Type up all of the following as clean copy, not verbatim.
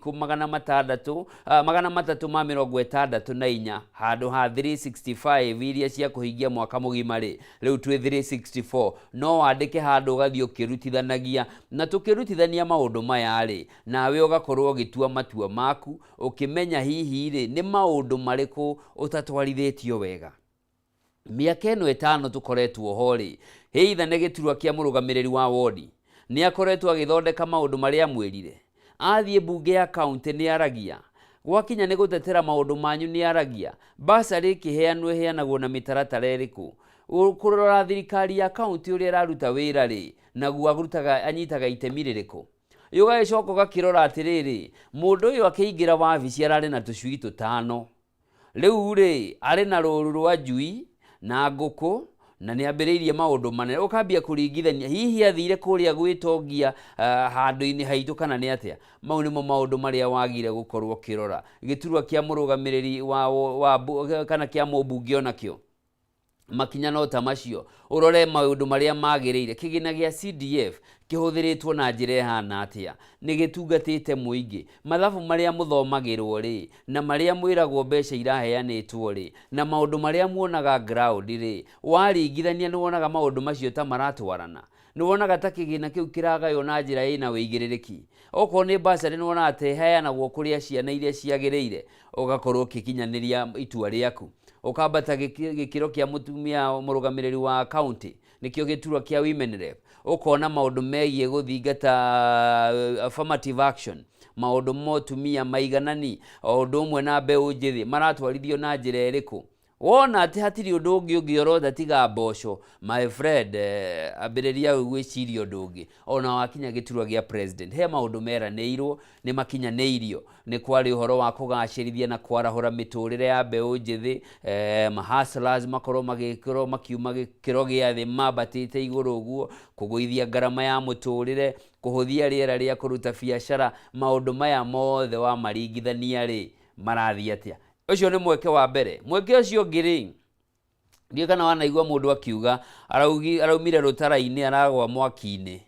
thikũ 600, 364 handũ ha 365 iria cia kũhingia mwaka mũgima rĩ, rĩu twĩ 364. No wandĩke handũ ũgathiĩ ũkĩrutithanagia, na tũkĩrutithania maũndũ maya rĩ, nawe ũgakorwo ũgĩtua matua maku, ũkĩmenya hihi rĩ, nĩ maũndũ marĩkũ ũtatwarithĩtio wega. Mĩaka ĩno 5 tũkoretwo ho rĩ, either nĩ gĩturwa kĩa mũrũgamĩrĩri wa wodi, nĩ akoretwo agĩthondeka maũndũ marĩa amwĩrire? Athiĩ mbunge ya kauntĩ nĩ aragia? Gwakinya nĩ gũtetera maũndũ manyu nĩ aragia? Bursary ĩkĩheanwo ĩheanagwo na mĩtaratara ĩrĩkũ? Kũrora thirikari ya kauntĩ ũrĩa ĩraruta wĩra rĩ, naguo arutaga anyitaga itemi rĩrĩkũ? Ũgagĩcoka ũgakĩrora atĩrĩrĩ, mũndũ ũyũ akĩingĩra wabici ararĩ na tũcui tũtano. Rĩu-rĩ, arĩ na rũũru rwa njui na ngũkũ, na nĩ ambĩrĩirie maũndũ manene. Ũkambia kũringithania, hihi athire kũrĩa gwĩtongia handũ-inĩ haitũ kana nĩ atĩa? Mau nĩmo maũndũ marĩa wagire gũkorwo ũkĩrora. Gĩturwa kĩa mũrũgamĩrĩri wa, wa, kana kĩa mũmbunge onakĩo. Makinya no ta macio, ũrore maũndũ marĩa magĩrĩire. Kĩgĩna gĩa CDF kĩhũthĩrĩtwo na njĩra ĩhana atĩa? Nĩ gĩtungatĩte mũingĩ? Mathabu marĩa mũthomagĩrwo rĩ, na marĩa mwĩragwo mbeca iraheanĩtwo rĩ, na maũndũ marĩa muonaga ground rĩ, waringithania nĩ wonaga maũndũ macio ta maratwarana? Nĩ wonaga ta kĩgĩna kĩu kĩragaywo na njĩra ĩna ũigĩrĩrĩki? Okorwo nĩ bursary nĩ wonaga ta ĩheanagwo kũrĩa ciana iria ciagĩrĩire? Ũgakorwo ũkĩkinyanĩria itua rĩaku. Ũkambata gĩkĩro kĩa mũtumia mũrũgamĩrĩri wa county, nĩkĩo gĩturwa kĩa women rep. Ũkona maũndũ megiĩ gũthingata affirmative action, maũndũ ma ũtumia maiganani, o ũndũ ũmwe na mbeũ njĩthĩ, maratwarithio na njĩra ĩrĩkũ? Wona atĩ hatirĩ ũndũ ũngĩ ũngĩorota tiga mboco, my friend, ambĩrĩria gwĩciria ũndũ ũngĩ. Ona wakinya gĩturwa gĩa president, he maũndũ meranĩirwo, nĩ makinyanĩirio. Nĩ kwarĩ ũhoro wa kũgacĩrithia na kwarahũra mĩtũrĩre ya mbeũ njĩthĩ, ma hustlers makorwo magĩkorwo makiuma gĩkĩro gĩa thĩ mambatĩte igũrũ ũguo, kũgũithia ngarama ya mũtũrĩre, kũhũthia rĩera rĩa kũruta biacara, maũndũ maya mothe wamaringithania rĩ, marathiĩ atĩa? Ũcio nĩ mweke wa mbere. Mweke ũcio ũngĩ rĩ, ndiũĩ kana wanaigua mũndũ akiuga araumire rũtara-inĩ aragwa mwaki-inĩ,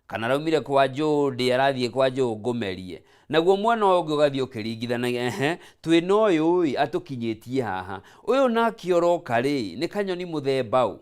kana araumire kwa Njũndĩ arathiĩ kwa Njũngũmerie. Naguo mwena ũyũ ũngĩ ũgathiĩ ũkĩringithanagia, ehe, twĩna ũyũ ĩ, atũkinyĩtie haha. Ũyũ nake ũroka rĩ, nĩ kanyoni mũthemba ũ?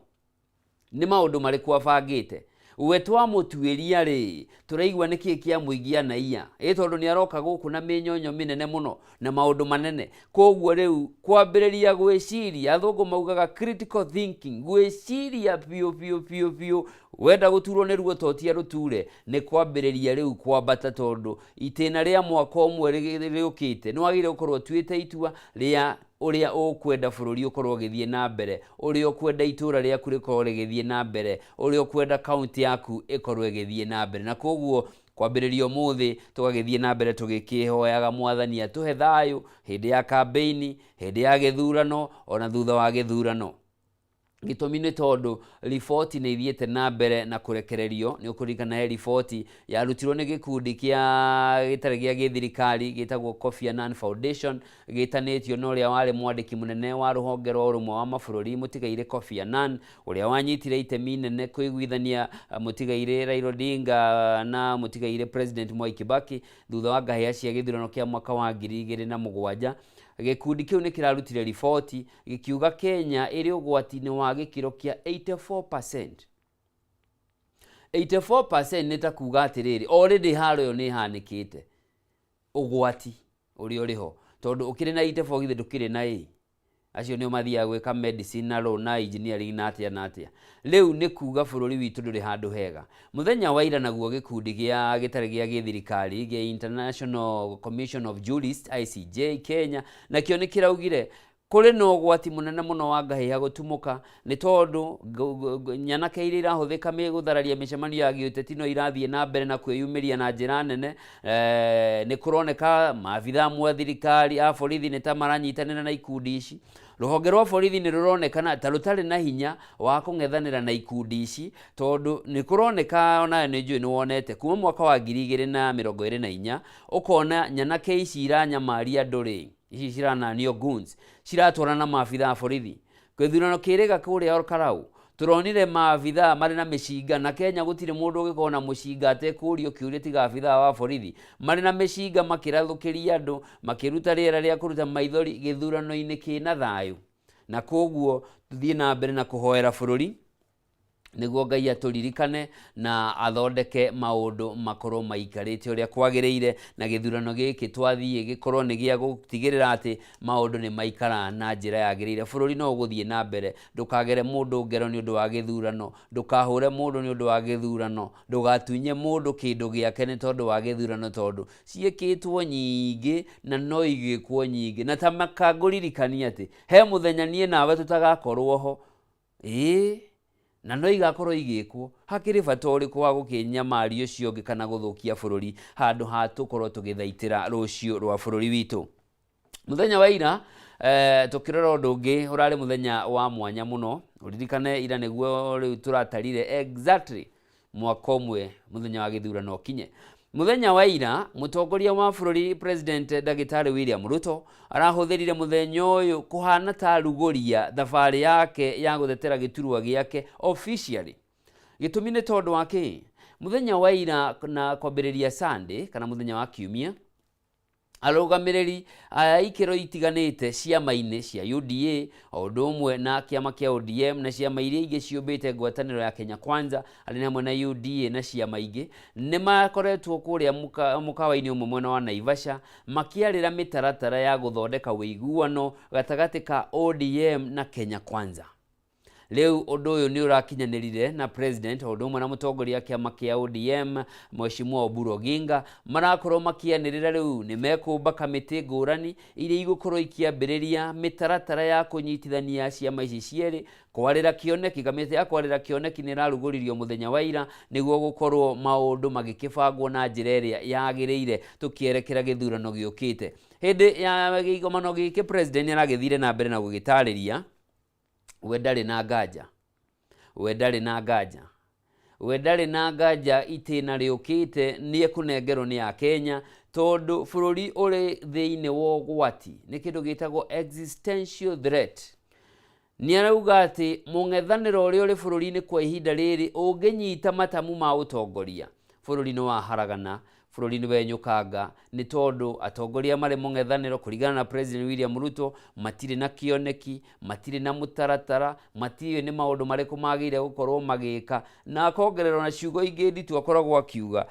Nĩ maũndũ marĩkũ abangĩte? We twamũtuĩria rĩ, tũraigua nĩ kĩĩ kĩamũigia naiya? Ĩ tondũ nĩ aroka gũkũ na mĩnyonyo mĩnene mũno na maũndũ manene. Kwoguo rĩu kwambĩrĩria gwĩciria, athũngũ maugaga critical thinking, gwĩciria biũ biũ biũ biũ, wenda gũturwo nĩ ruo totia rũture, nĩ kwambĩrĩria rĩu kwambata tondũ itĩna rĩa mwaka ũmwe rĩũkĩte, nĩ wagĩrĩire gũkorwo ũtuĩte itua rĩa ũrĩa ũkwenda bũrũri ũkorwo ũgĩthiĩ na mbere, ũrĩa ũkwenda itũra rĩaku rĩkorwo rĩgĩthiĩ na mbere, ũrĩa ũkwenda kaunti yaku ĩkorwo ĩgĩthiĩ na mbere. Na koguo kwambĩrĩria ũmũthĩ tũgagĩthiĩ na mbere tũgĩkĩhoyaga mwathani atũhe thayũ hĩndĩ ya kambĩini, hĩndĩ ya gĩthurano, ona thutha wa gĩthurano. Gĩtũmi nĩ tondũ riboti nĩ ithiĩte na mbere na kũrekererio. Nĩ ũkũririkana he riboti yarutirwo nĩ gĩkundi kĩa gĩtarĩ gĩa gĩthirikari gĩtagwo Kofi Annan Foundation, gĩtanĩtio na ũrĩa warĩ mwandĩki mũnene wa rũhonge rwa ũrũmwe wa mabũrũri mũtigairĩ Kofi Annan, ũrĩa wanyitire itemi inene kũiguithania mũtigairĩ Raila Odinga na mũtigairĩ President Mwai Kibaki thutha wa ngahĩha cia gĩthurano kĩa mwaka wa 2007. Gĩkundi kĩu nĩ kĩrarutire riboti gĩkiuga Kenya ĩrĩ ũgwati-inĩ wa gĩkĩro kĩa 84%. 84% nĩ ta kuga atĩrĩrĩ, already haro ĩyo nĩ ĩhanĩkĩte, ũgwati ũrĩa ũrĩ ho, tondũ ũkĩrĩ na 84 githĩ ndũkĩrĩ na A? Acio nĩo mathiaga gwĩka medicine na law na engineering na atĩa na atĩa. Rĩu nĩ kuga bũrũri witũ ndũrĩ handũ hega. Mũthenya wa ira naguo gĩkundi gĩa gĩtarĩ gĩa gĩthirikari gĩa International Commission of Jurists ICJ Kenya nakĩo nĩ kĩraugire kũrĩ na ũgwati mũnene mũno wa ngahĩha gũtumũka nĩ tondũ nyanake iria irahũthĩka gũthararia mĩcemanio ya gĩũteti no irathiĩ na mbere na kwĩyumĩria na njĩra nene. Nĩ kũroneka maabithaa amwe a thirikari a borithi nĩ ta maranyitanĩra na ikundi ici. Rũhonge rwa borithi nĩ rũronekana ta rũtarĩ na hinya wa kũng'ethanĩra na ikundi ici tondũ nĩ kũroneka onawe nĩ njũĩ nĩ wonete kuma mwaka wa 2024 ũkona nyanake ici iranyamaria andũ rĩ, ici cirananio goons ciratwarana na maabithaa a borithi. Gĩthurano kĩrĩga kũrĩa Olkalau. Tũronire maabithaa marĩ na mĩcinga, na Kenya gũtirĩ mũndũ ũngĩkorwo na mũcinga atekũũrio kĩũria tiga abithaa wa borithi, marĩ na mĩcinga makĩrathũkĩria andũ, makĩruta rĩera rĩa kũruta maithori gĩthurano-inĩ kĩna thayũ. Na koguo tũthiĩ na mbere na kũhoera bũrũri nĩguo Ngai atũririkane na athondeke maũndũ makorwo maikarĩte ũrĩa kwagĩrĩire, na gĩthurano gĩkĩ twathiĩ gĩkorwo nĩ gĩa gũtigĩrĩra atĩ maũndũ nĩ maikara na njĩra yagĩrĩire. Bũrũri no ũgũthiĩ na mbere, ndũkagere mũndũ ngero nĩ ũndũ wa gĩthurano, ndũkahũre mũndũ nĩ ũndũ wa gĩthurano, ndũgatunye mũndũ kĩndũ gĩake nĩ tondũ wa gĩthurano, tondũ ciĩkĩtwo nyingĩ na no igĩkwo nyingĩ. Na ta makangũririkania atĩ he mũthenya niĩ nawe tũtagakorwo ho, ĩĩ, na no igakorwo igĩkwo. Hakĩrĩ bata ũrĩkũ wa gũkĩnyamaria ũcio ũngĩ kana gũthũkia bũrũri handũ ha tũkorwo tũgĩthaitĩra rũciũ rwa bũrũri witũ? Mũthenya wa ira, tũkĩrora ũndũ ũngĩ ũrarĩ mũthenya wa mwanya mũno. Ũririkane ira nĩguo rĩu tũratarire exactly mwaka ũmwe mũthenya wa gĩthurano ũkinye. Mũthenya wa ira, mũtongoria wa bũrũri President Ndagĩtarĩ William Ruto arahũthĩrire mũthenya ũyũ kũhana ta rugũria thabarĩ yake ya gũtetera gĩturwa gĩake officially. Gĩtũmi nĩ tondũ wa kĩ? Mũthenya wa ira na kwambĩrĩria Sunday kana mũthenya wa kiumia, arũgamĩrĩri a ikĩro itiganĩte ciama-inĩ cia UDA o ũndũ ũmwe na kĩama kĩa ODM na ciama iria ingĩ ciũmbĩte ngwatanĩro ya Kenya Kwanza arĩ hamwe na UDA na ciama ingĩ, nĩ makoretwo kũrĩa mũkawa-inĩ ũmwe mwena wa Naivasha makĩarĩra mĩtaratara ya gũthondeka ũiguano gatagatĩ ka ODM na Kenya Kwanza. Rĩu ũndũ ũyũ nĩ ũrakinyanĩrire na president o ũndũ ũmwe na mũtongoria kĩama kĩa ODM Mheshimiwa Oburu Oginga marakorwo makĩanĩrĩra rĩu nĩ mekũmba kamĩtĩ ngũrani iria igũkorwo ikĩambĩrĩria mĩtaratara ya kũnyitithania ciama ici cierĩ kwarĩra kĩoneki. Kamĩtĩ ya kwarĩra kĩoneki nĩ ĩrarugũririo mũthenya wa ira nĩguo gũkorwo maũndũ magĩkĩbangwo na njĩra ĩrĩa yagĩrĩire tũkĩerekera gĩthurano gĩũkĩte. Hĩndĩ ya kĩgomano gĩkĩ president nĩ aragĩthire na mbere na gũgĩtarĩria we ndarĩ na nganja, we ndarĩ na nganja, we ndarĩ na nganja itĩna rĩũkĩte nĩ ekũnengerwo nĩ Akenya, tondũ bũrũri ũrĩ thĩinĩ wa ũgwati, nĩ kĩndũ gĩtagwo existential threat. Nĩ arauga atĩ mũng'ethanĩro ũrĩa ũrĩ bũrũri-inĩ kwa ihinda rĩrĩ ũngĩnyita matamu ma ũtongoria, bũrũri nĩ waharagana, bũrũri nĩ wenyũkanga, nĩ tondũ atongoria marĩ mũng'ethanĩro kũringana na President William Ruto matirĩ na kĩoneki, matirĩ na mũtaratara, matiũĩ nĩ maũndũ marĩkũ magĩrĩire gũkorwo magĩka, na akongererwo na ciugo ingĩ nditũ akoragwo akiuga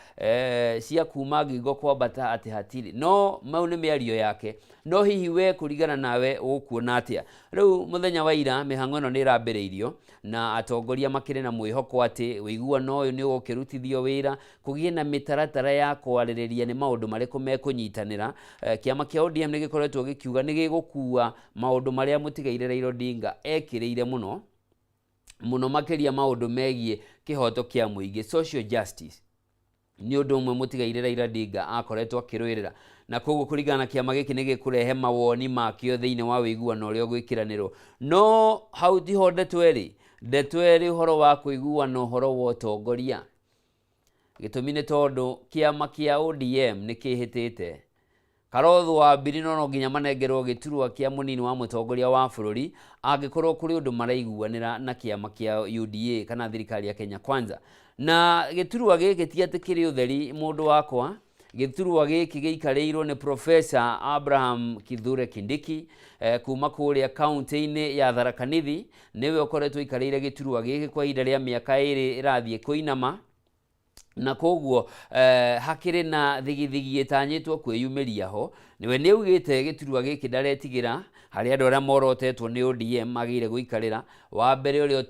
cia kuma ngingo kwambata atĩ hatirĩ. No mau nĩ mĩario yake. No hihi we kũringana nawe ũgũkuona atĩa? Rĩu mũthenya wa ira mĩhang'o ĩno nĩ ĩrambĩrĩirio na atongoria makĩrĩ na mwĩhoko atĩ ũiguano ũyũ nĩ ũgũkĩrutithio wĩra, kũgĩe na mĩtaratara ya kwarĩrĩria nĩ maũndũ marĩkũ mekũnyitanĩra. Kĩama kĩa ODM nĩ gĩkoretwo gĩkiuga nĩ gĩgũkua maũndũ marĩa mũtigaire Raila Odinga ekĩrĩire mũno mũno, makĩria maũndũ megiĩ kĩhoto kĩa mũingĩ, social justice nĩ ũndũ ũmwe mũtigaire Raila Odinga akoretwo akĩrũĩrĩra, na koguo kũringana na kĩama gĩkĩ nĩ gĩkũrehe mawoni makĩo thĩinĩ wa ũiguano ũrĩa ũgwĩkĩranĩrwo. No hau tiho ndeto ĩrĩ, ndeto ĩrĩ ũhoro wa kũiguana ũhoro wa ũtongoria. Gĩtũmi nĩ tondũ kĩama kĩa ODM nĩ kĩhĩtĩte Karothu wa Mbiri no nginya manengerwo gĩturwa kĩa mũnini wa mũtongoria wa bũrũri angĩkorwo kũrĩ ũndũ maraiguanĩra na kĩama kĩa UDA kana thirikari ya Kenya Kwanza. Na gĩturwa gĩkĩ ti atĩ kĩrĩ ũtheri mũndũ wakwa, gĩturwa gĩkĩ gĩikarĩirwo nĩ Professor Abraham Kithure Kindiki kuma kũrĩa kaunti-inĩ ya Tharaka Nithi, nĩwe ũkoretwo aikarĩire gĩturwa gĩkĩ kwa ihinda rĩa mĩaka ĩrĩ ĩrathiĩ kũinama, na koguo hakĩrĩ na thigithigi ĩtanyĩtwo kwĩyumĩria ho. Nĩwe nĩ augĩte gĩturwa gĩkĩ ndaretigĩra harĩ andũ arĩa morotetwo nĩ ODM magĩrĩire gũikarĩra. Wa mbere ũrĩa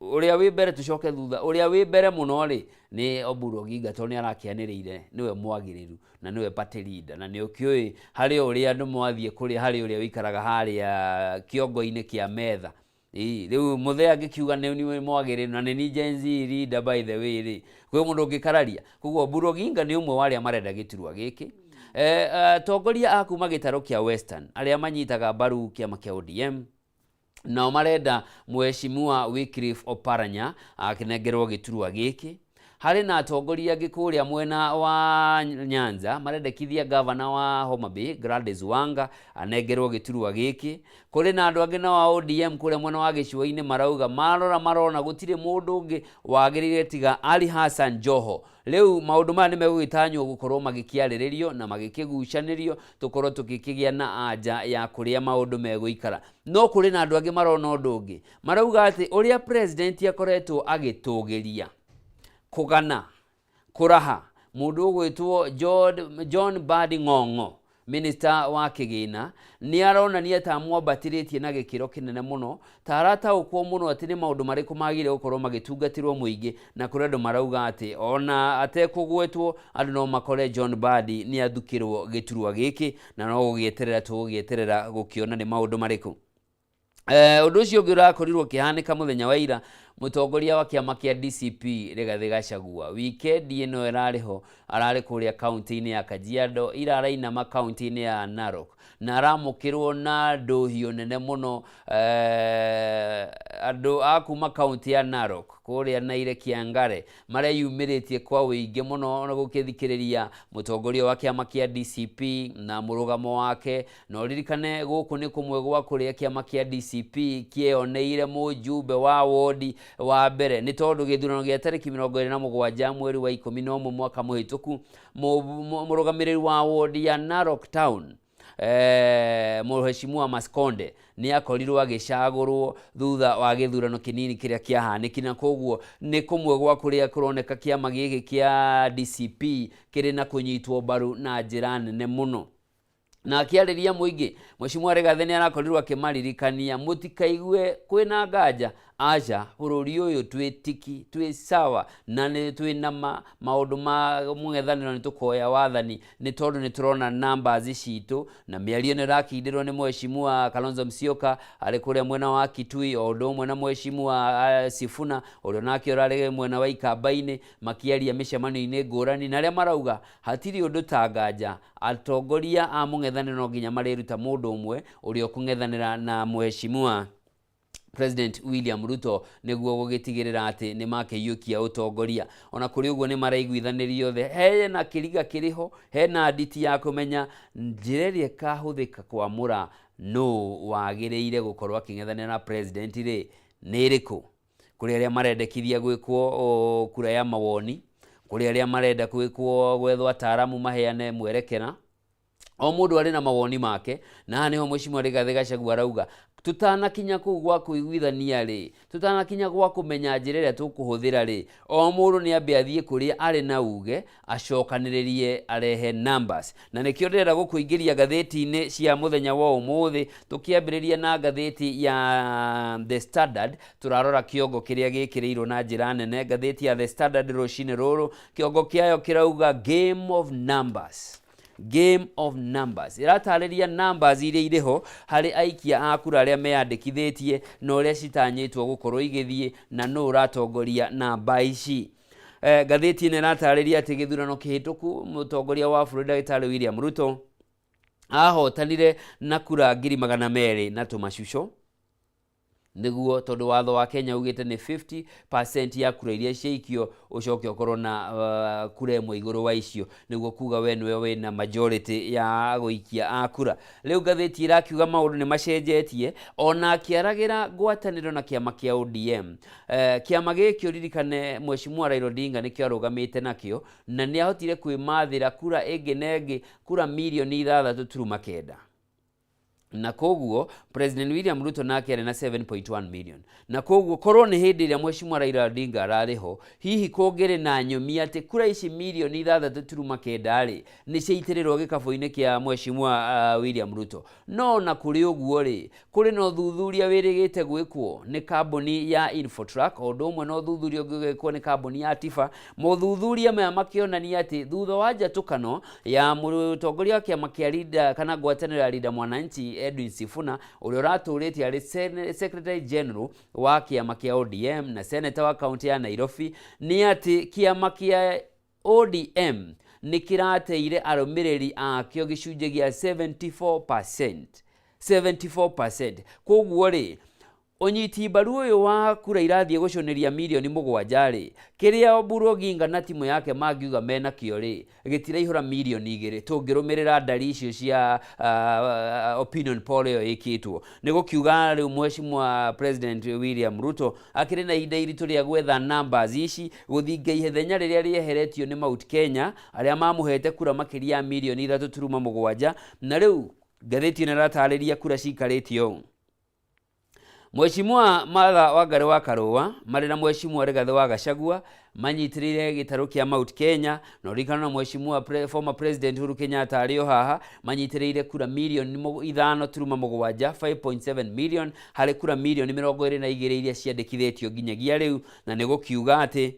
ũrĩa wĩ mbere, tũcoke thutha, ũrĩa wĩ mbere mũno rĩ nĩ Oburu Oginga, tondũ nĩ arakĩanĩrĩire nĩwe mwagĩrĩru na nĩwe party leader, na nĩ ũkĩũĩ harĩ ũrĩa andũ mwathiĩ kũrĩa harĩ ũrĩa ũikaraga harĩa kĩongo-inĩ kĩa metha. Rĩu mũthee angĩkiuga nĩ mwagĩrĩru na nĩ ni Gen Z leader by the way rĩ, kwĩ mũndũ ũngĩkararia. Koguo Oburu Oginga nĩ ũmwe wa arĩa marenda gĩturwa gĩkĩ. Atongoria a kuma gĩtarũ kĩa Western arĩa manyitaga mbaru kĩama kĩa ODM nao marenda Mheshimiwa Wycliffe Oparanya akĩnengerwo gĩturwa gĩkĩ. Harĩ na atongoria angĩ kũrĩa mwena wa Nyanza marendekithia gavana wa Homa Bay Gladys Wanga anengerwo gĩturwa gĩkĩ. Kũrĩ na andũ angĩ nao a ODM kũrĩa mwena wa gĩcũa-inĩ marauga marora marona gũtirĩ mũndũ ũngĩ wagĩrĩire tiga Ali Hassan Joho. Rĩu maũndũ maya nĩ megũgĩtanywo gũkorwo magĩkĩarĩrĩrio na magĩkĩgucanĩrio tũkorwo tũgĩkĩgĩa na anja ya kũrĩa maũndũ megũikara. No kũrĩ na andũ angĩ marona ũndũ ũngĩ. Marauga atĩ ũrĩa president akoretwo agĩtũgĩria kũgana kũraha mũndũ ũgwĩtwo John Mbadi Ng'ong'o, minister wa kĩgĩna, nĩ aronania ta amwambatĩrĩtie na gĩkĩro kĩnene mũno, ta arataũkwo mũno atĩ nĩ maũndũ marĩkũ magĩrĩire gũkorwo magĩtungatĩrwo mũingĩ, na kũrĩ andũ marauga atĩ ona atekũgwetwo andũ no makore John Mbadi nĩ athukĩrwo gĩturwa gĩkĩ, na no gũgĩeterera tũgũgĩeterera gũkĩona nĩ maũndũ marĩkũ. Ũndũ ũcio ũngĩ ũrakorirwo ũkĩhanĩka mũthenya wa ira, mũtongoria wa kĩama kĩa DCP Rigathĩ Gachagua wikendi ĩno ĩrarĩ ho, ararĩ kũrĩa kaunti-inĩ ya Kajiado, ira arainama kaunti-inĩ ya Narok na aramũkĩrwo na ndũhiũ nene mũno. Andũ a kuma kaunti ya Narok kũrĩa Naire Kiangare mareyumĩrĩtie kwa ũingĩ mũno na gũkĩthikĩrĩria mũtongoria wa kĩama kĩa DCP na mũrũgamo wake. Na ũririkane gũkũ nĩ kũmwe gwa kũrĩa kĩama kĩa DCP kĩeyoneire mũjumbe wa wodi wa mbere, nĩ tondũ gĩthurano gĩa tarĩki 27 mweri wa 11 mwaka mũhĩtũku, mũrũgamĩrĩri wa wodi ya Narok Town Mheshimiwa Maskonde nĩ akorirwo agĩcagũrwo thutha wa gĩthurano kĩnini kĩrĩa kĩahanĩkire, na koguo nĩ kũmwe gwa kũrĩa kũroneka kĩama gĩkĩ kĩa DCP kĩrĩ na kũnyitwo mbaru na njĩra nene mũno. Na akĩarĩria mũingĩ, Mheshimiwa Rigathĩ nĩ arakorirwo akĩmaririkania mũtikaigue kwĩna nganja, aca, bũrũri ũyũ twĩ tiki, twĩ sawa, na nĩ twĩ na maũndũ ma mũng'ethanĩro, nĩ tũkoya wathani nĩ tondũ nĩ tũrona numbers citũ. Na mĩario ĩno ĩrakindĩrwo nĩ Mheshimiwa Kalonzo Musyoka arĩ kũrĩa mwena wa Kitui, o ũndũ ũmwe na Mheshimiwa Sifuna ũrĩa nake ũrarĩ mwena wa Ikamba-inĩ, makĩaria mĩcemanio-inĩ ngũrani, na arĩa marauga hatirĩ ũndũ ta nganja, atongoria a mũng'ethanĩro no nginya marĩruta mũndũ ũmwe ũrĩa ũkũng'ethanĩra na Mheshimiwa President William Ruto nĩguo gũgĩtigĩrĩra atĩ nĩ makĩiyũkia ũtongoria. Ona kũrĩ ũguo nĩ maraiguithanĩria othe, hena kĩriga kĩrĩho, hena nditi ya kũmenya njĩra ĩrĩa ĩkahũthĩka kwamũra nũ wagĩrĩire gũkorwo akĩng'ethanĩra na president rĩ nĩ ĩrĩkũ. Kũrĩ arĩa marendekithia gwĩkwo kura ya mawoni, kũrĩ arĩa marenda gwĩkwo gwethwo ataaramu maheane mwerekera. O mũndũ arĩ na mawoni make, na haha nĩho Mheshimiwa Rigathĩ Gachagua arauga tutanakinya kũu gwa kũiguithania rĩ, tutanakinya gwa kũmenya njĩra ĩrĩa tũkũhũthĩra rĩ, o mũndũ nĩ ambe athiĩ kũrĩa arĩ na uge acokanĩrĩrie arehe numbers. Na nĩkĩo ndĩrenda gũkũingĩria ngathĩti-inĩ cia mũthenya wa ũmũthĩ, tũkĩambĩrĩria na ngathĩti ya The Standard. Tũrarora kĩongo kĩrĩa gĩkĩrĩirwo na njĩra nene ngathĩti ya The Standard rũcinĩ rũrũ. Kĩongo kĩayo kĩrauga Game of Numbers. Game of Numbers ĩratarĩria numbers iria irĩ ho harĩ aikia a kura arĩa meyandĩkithĩtie na ũrĩa citanyĩtwo gũkorwo igĩthiĩ na nũ ũratongoria namba ici. Ngathĩti ĩno ĩratarĩria atĩ gĩthurano kĩhĩtũku mũtongoria wa bũrũri ndagĩtarĩ William Ruto ahotanire na kura 200,000 na tũmacuco, nĩguo tondũ watho wa Kenya ugĩte nĩ 50% ya kura iria ciaikio ũcoke ũkorwo na kura ĩmwe igũrũ wa icio, nĩguo kuga we nĩwe wĩna majority ya gũikia a kura. Rĩu ngathĩti ĩrakiuga maũndũ nĩ macenjetie, ona akĩaragĩra ngwatanĩro na kĩama kĩa ODM. Kĩama gĩkĩ ũririkane Mheshimiwa Raila Odinga nĩkĩo arũgamĩte nakĩo, na nĩ ahotire kwĩmathĩra kura ĩngĩ na ĩngĩ, kura mirioni 6.9, na koguo President William Ruto nake arĩ na 7.1 million. Na koguo korwo nĩ hĩndĩ ĩrĩa Mheshimiwa Raila Odinga ararĩ ho, hihi kũngĩrĩ na nyũmia atĩ kura ici mirioni 6.9 rĩ nĩ ciaitĩrĩrwo gĩkabũ-inĩ kĩa Mheshimiwa William Ruto. No na kũrĩ ũguo rĩ, kũrĩ na ũthuthuria wĩrĩgĩte gwĩkwo nĩ kambuni ya Infotrack, o ũndũ ũmwe na ũthuthuria ũngĩ ũgekwo nĩ kambuni ya Tifa. Mothuthuria maya makĩonania atĩ thutha wa njatũkano ya mũtongoria wa kĩama kĩa Linda kana ngwatanĩro ya Linda Mwananchi Edwin Sifuna, ũrĩa ũratũrĩte arĩ Secretary General wa kĩama kĩa ODM na senator wa kaunti ya Nairobi, nĩ atĩ kĩama kĩa ODM nĩ kĩrateire arũmĩrĩri akĩo gĩcunjĩ gĩa 74%. 74%. Koguo rĩ, Ũnyiti mbaru ũyũ wa kura irathiĩ gũcũnĩria mirioni 7 rĩ, kĩrĩa Oburu Oginga na timu yake mangiuga menakĩo rĩ, gĩtiraihũra mirioni 2, tũngĩrũmĩrĩra ndari icio cia opinion poll ĩyo ĩkĩtwo. Nĩ gũkiuga rĩu Mheshimiwa President William Ruto akĩrĩ na ihinda iritũ rĩa gwetha numbers ici gũthinga ithenya rĩrĩa rĩeheretio nĩ Mount Kenya, arĩa mamũhete kura makĩria ya mirioni 3.7. Na rĩu ngathĩti ĩno ĩratarĩria kura cikarĩte ũũ: Mheshimiwa Martha Wangari wa Karũa marĩ na Mheshimiwa Rigathĩ wa Gachagua manyitĩrĩire gĩtarũ kĩa Mount Kenya, na ũririkano na Mheshimiwa former President Uhuru Kenyatta arĩ o haha, manyitĩrĩire kura mirioni 5.7, 5.7 million harĩ kura mirioni 22 iria ciandĩkithĩtio nginyagia rĩu. Na nĩ gũkiuga atĩ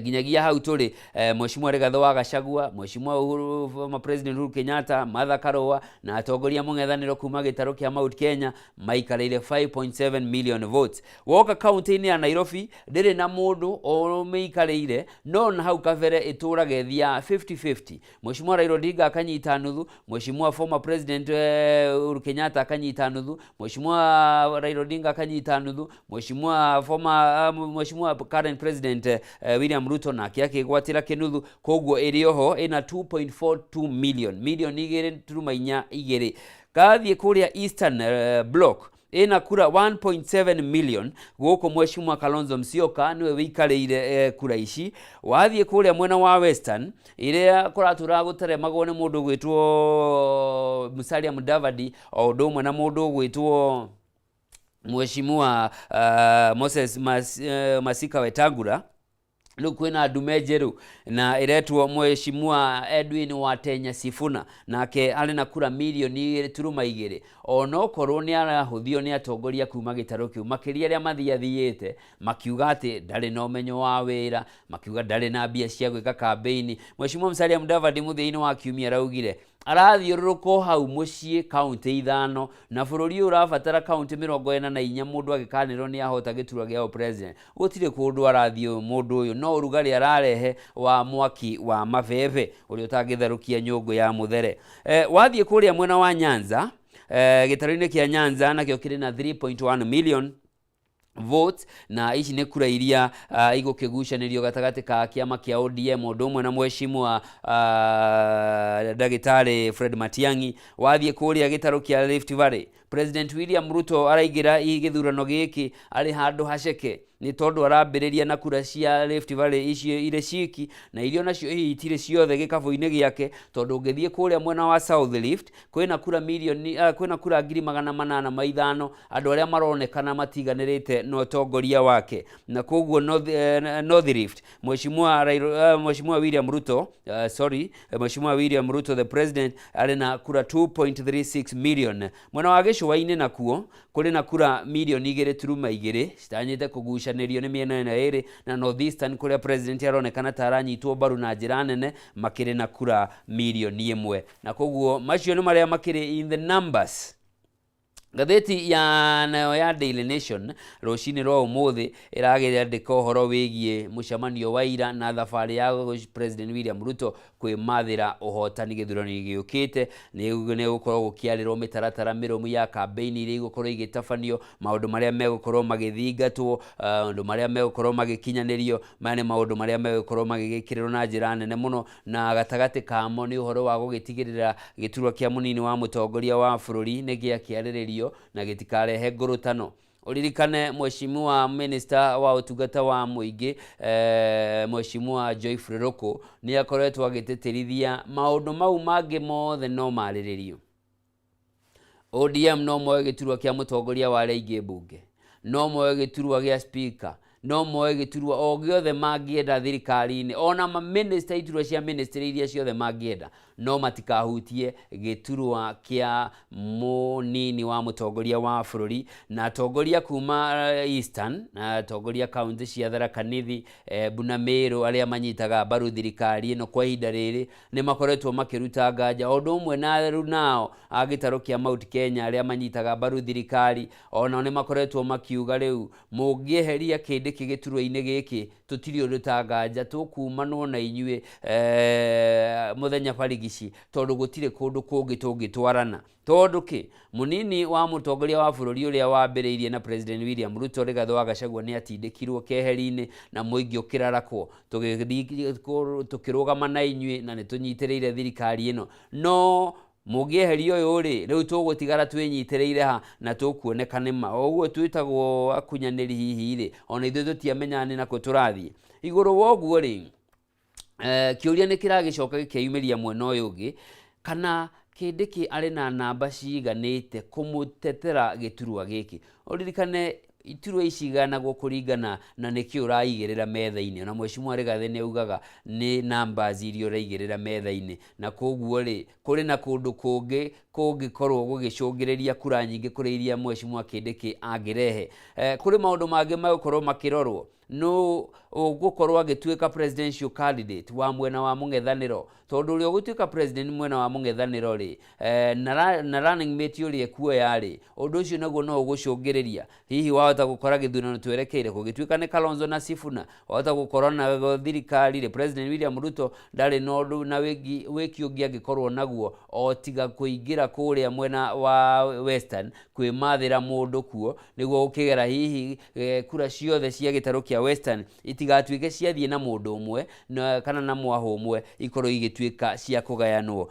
nginyagia hau tũrĩ, Mheshimiwa Rigathĩ wa Gachagua, Mheshimiwa Uhuru, former President Uhuru Kenyatta, Martha Karũa na atongoria mũng'ethanĩro kuma gĩtarũ kĩa Mount Kenya maikarĩire 5.7 million votes. Woka kaunti-inĩ ya Nairobi, ndĩrĩ na mũndũ ũmĩikarĩire, no na hau kabere ĩtũraga ĩthiaga 50-50, Mheshimiwa Raila Odinga akanyita nuthu, Mheshimiwa former President Uhuru Kenyatta akanyita nuthu, Mheshimiwa Raila Odinga akanyita nuthu, Mheshimiwa former Mheshimiwa current President William Ruto nake akĩgwatĩra kĩnuthu. Koguo ĩrĩ oho ĩna 2.42 million, mirioni 2.42. Kathiĩ kũrĩa Eastern Block, ĩna kura 1.7 million. Gũkũ Mheshimiwa Kalonzo Musyoka nĩwe wĩikarĩire kura ici. Wathiĩ kũrĩa mwena wa Western, ĩrĩa kũratũra gũteremagwo nĩ mũndũ ũgwĩtwo Musalia Mudavadi, o ũndũ ũmwe na mũndũ ũgwĩtwo Mheshimiwa Moses Masika Wetangula, rĩu kwĩna ndume njerũ na ĩretwo Mheshimiwa Edwin Watenya Sifuna, nake arĩ na kura mirioni 2.2, onokorwo nĩ arahũthio nĩ atongoria kuma gĩtarũ kĩu, makĩria arĩa mathiathiĩte makiuga atĩ ndarĩ na ũmenyo wa wĩra, makiuga ndarĩ na mbia cia gwĩka kambĩini. Mheshimiwa Musalia Mudavadi mũthia-inĩ wa kiumia araugire arathiũrũrũka o hau mũciĩ kaunti ithano, na bũrũri ũyũ ũrabatara kaunti 44 mũndũ agĩkanĩrwo nĩ ahota gĩturwa gĩa president. Gũtirĩ kũndũ arathiĩ mũndũ ũyũ, no ũrugarĩ ararehe wa mwaki wa mabebe ũrĩa ũtangĩtherũkia nyũngũ ya mũthere. Wathiĩ kũrĩa mwena wa Nyanza, gĩtarũ-inĩ kĩa Nyanza nakĩo kĩrĩ na 3.1 million votes, na ici nĩ kura iria igũkĩgucanĩrio gatagatĩ ka kĩama kĩa ODM ũndũ ũmwe na Mheshimiwa Ndagĩtarĩ Fred Matiang'i. Wathiĩ kũrĩa gĩtarũ kĩa Rift Valley, President William Ruto araingĩra gĩthurano gĩkĩ arĩ handũ haceke, nĩ tondũ arambĩrĩria na kura cia Rift Valley icio irĩ ciki, na iria nacio hihi itirĩ ciothe gĩkabũ-inĩ gĩake, tondũ ũngĩthiĩ kũrĩa mwena wa South Rift kwĩna kura mirioni kwĩna kura 805,000, andũ arĩa maronekana matiganĩrĩte na ũtongoria wake. Na koguo North Rift, Mheshimiwa Raila, Mheshimiwa William Ruto, sorry, Mheshimiwa William Ruto the president arĩ na kura 2.36 million. Mwena wa gĩcũa-inĩ nakuo kũrĩ na kura mirioni 2.2 citanyĩte kũgucanĩrio nĩ mĩena ĩno ĩrĩ, na North Eastern, kũrĩa president aronekana ta aranyitwo mbaru na njĩra nene, makĩrĩ na kura mirioni 1. Na koguo macio nĩ marĩa makĩrĩ in the numbers. Ngathĩti ya nayo ya Daily Nation rũcinĩ rwa ũmũthĩ ĩragĩandĩka ũhoro wĩgiĩ mũcemanio wa ira na thabarĩ ya President William Ruto kwĩmathĩra ũhotani gĩthurano-inĩ gĩũkĩte. Nĩ gũkorwo gũkĩarĩrwo mĩtaratara mĩrũmu ya kambĩini iria igũkorwo igĩtabanio, maũndũ marĩa megũkorwo magĩthingatwo, maũndũ marĩa megũkorwo magĩkinyanĩrio. Maya nĩ maũndũ marĩa megũkorwo magĩgĩkĩrĩrwo na njĩra nene mũno, na gatagatĩ kamo nĩ ũhoro wa gũgĩtigĩrĩra gĩturwa kĩa mũnini wa mũtongoria wa bũrũri nĩ gĩakĩarĩrĩrio na gĩtikarehe ngũrũtano. Ũririkane Mheshimiwa Minister wa ũtungata wa mũingĩ, Mheshimiwa Geoffrey Ruku, nĩ akoretwo agĩtĩtĩrithia maũndũ mau mangĩ mothe no marĩrĩrio. ODM no moe gĩturwa kĩa mũtongoria wa arĩa aingĩ mbunge, no moe gĩturwa gĩa speaker, no moe gĩturwa o gĩothe mangĩenda thirikari-inĩ, ona maminista, iturwa cia ministry iria ciothe mangĩenda, no matikahutie gĩturwa kĩa mũnini wa mũtongoria wa bũrũri. Na atongoria kuma Eastern na atongoria kaunti cia Tharaka Nithi, Embu na Meru, arĩa manyitaga mbaru thirikari ĩno kwa ihinda rĩrĩ, nĩ makoretwo makĩruta nganja, o ũndũ ũmwe na rĩu nao a gĩtarũ kĩa Mount Kenya arĩa manyitaga mbaru thirikari, onao nĩ makoretwo makiuga rĩu mũngĩeheria Kindiki gĩturwa-inĩ gĩkĩ. Tũtirĩ ũndũ ta nganja tũkumanwo na inyuĩ mũthenya barigici, tondũ gũtirĩ kũndũ kũngĩ tũngĩtwarana. Tondũ kĩ? Mũnini wa mũtongoria wa bũrũri ũrĩa wambĩrĩirie na President William Ruto, Rigathĩ wa Gachagua, nĩ atindĩkirwo keheri-inĩ na mũingĩ ũkĩrarakwo. Tũgĩthiĩ tũkĩrũgama na inyuĩ na nĩ tũnyitĩrĩire thirikari ĩno, no mũngĩeheria ũyũ rĩ, rĩu tũgũtigara twĩnyitĩrĩire ha na tũkuoneka nĩ ma o ũguo twĩtagwo akunyanĩri hihi rĩ, ona ithuĩ tũtiamenyaga nĩ nakũ tũrathiĩ. Igũrũ wa ũguo rĩ, kĩũria nĩ kĩragĩcoka gĩkeyumĩria mwena ũyũ ũngĩ, kana Kindiki arĩ na namba ciganĩte kũmũtetera gĩturwa gĩkĩ. Ũririkane iturwa ici iganagwo kũringana na nĩkĩ ũraigĩrĩra metha-inĩ. Ona Mheshimiwa Rigathĩ nĩ augaga nĩ numbers iria ũraigĩrĩra metha-inĩ, na koguo rĩ, kũrĩ na kũndũ kũngĩ kũngĩkorwo gũgĩcũngĩrĩria kura nyingĩ kũrĩ iria Mheshimiwa Kindiki angĩrehe. Kũrĩ maũndũ mangĩ megũkorwo makĩrorwo. Nũ ũgũkorwo agĩtuĩka presidential candidate wa mwena wa mũng'ethanĩro? Tondũ ũrĩa ũgũtuĩka president mwena wa mũng'ethanĩro rĩ, na running mate ũrĩa ekuoya rĩ, ũndũ ũcio naguo no ũgũcũngĩrĩria. Hihi wahota gũkora gĩthurano twerekeire gũgĩtuĩka nĩ Kalonzo na Sifuna, wahota gũkora na thirikari rĩ, President William Ruto ndarĩ na ũndũ na wĩki ũngĩ angĩkorwo naguo o tiga kũingĩra kũrĩa mwena wa Western kwĩmathĩra mũndũ kuo, nĩguo gũkĩgera hihi kura ciothe cia gĩtarũ kĩa Western itigatuĩke ciathiĩ na mũndũ ũmwe na, kana na mwahũ ũmwe, ikorwo igĩtuĩka cia kũgayanwo.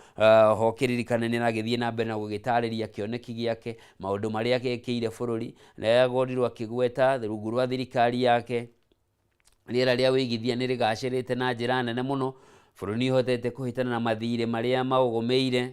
Ho kĩririkane nĩ aragĩthiĩ na mbere na gũgĩtarĩria kĩoneki gĩake, maũndũ marĩa ekĩire bũrũri, na agorirwo akĩgweta rungu rwa thirikari yake rĩera rĩa wĩigithia nĩ rĩgacĩrĩte na njĩra nene mũno, bũrũri nĩ ũhotete kũhĩtana na mathirĩ marĩa maũgũmĩire,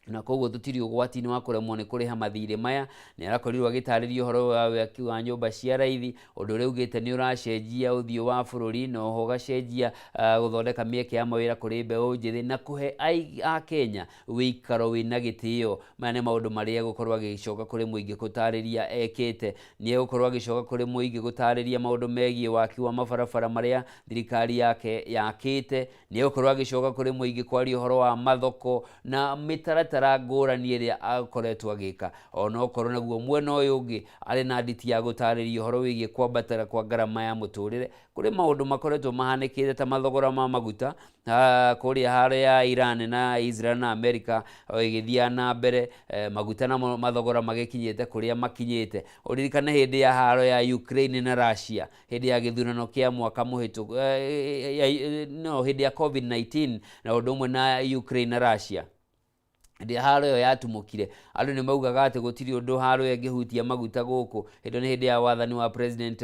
na koguo tũtirĩ ũgwati-inĩ wa kũremwo nĩ kũrĩha mathirĩ maya. Nĩ arakorirwo agĩtarĩria ũhoro wa waki wa nyũmba cia raithi, ũndũ ũrĩa augĩte nĩ ũracenjia ũthiũ wa bũrũri, na oho ũgacenjia gũthondeka mĩeke ya mawĩra kũrĩ mbeũ njĩthĩ na kũhe Akenya wĩikaro wĩna gĩtĩo. Maya nĩ maũndũ marĩa egũkorwo agĩcoka kũrĩ mũingĩ gũtarĩria ekĩte. Nĩ egũkorwo agĩcoka kũrĩ mũingĩ gũtarĩria maũndũ megiĩ waki wa mabarabara marĩa thirikari yake yakĩte. Nĩ egũkorwo agĩcoka kũrĩ mũingĩ kwaria ũhoro wa mathoko na mĩtaratara ngũrani ĩrĩa akoretwo agĩka. Onokorwo naguo mwena ũyũ ũngĩ arĩ na nditi ya gũtarĩria ũhoro wĩgiĩ kwambatĩra kwa ngarama ya mũtũrĩre. Kũrĩ maũndũ makoretwo mahanĩkĩte ta mathogora ma maguta kũrĩa harĩa Iran na Israel na America ĩgĩthiaga na mbere, maguta namo mathogora magĩkinyĩte kũrĩa makinyĩte. Ũririkane hĩndĩ ya haro ya Ukraine na Russia, hĩndĩ ya gĩthurano kĩa mwaka mũhĩtũku, no hĩndĩ ya COVID-19 na ũndũ ũmwe na Ukraine na Russia, hĩndĩ ĩrĩa haro ĩyo yatumũkire, andũ nĩ maugaga atĩ gũtirĩ ũndũ haro ĩyo ĩngĩhutia maguta gũkũ. Hĩndĩ ĩyo nĩ hĩndĩ ya wathani wa President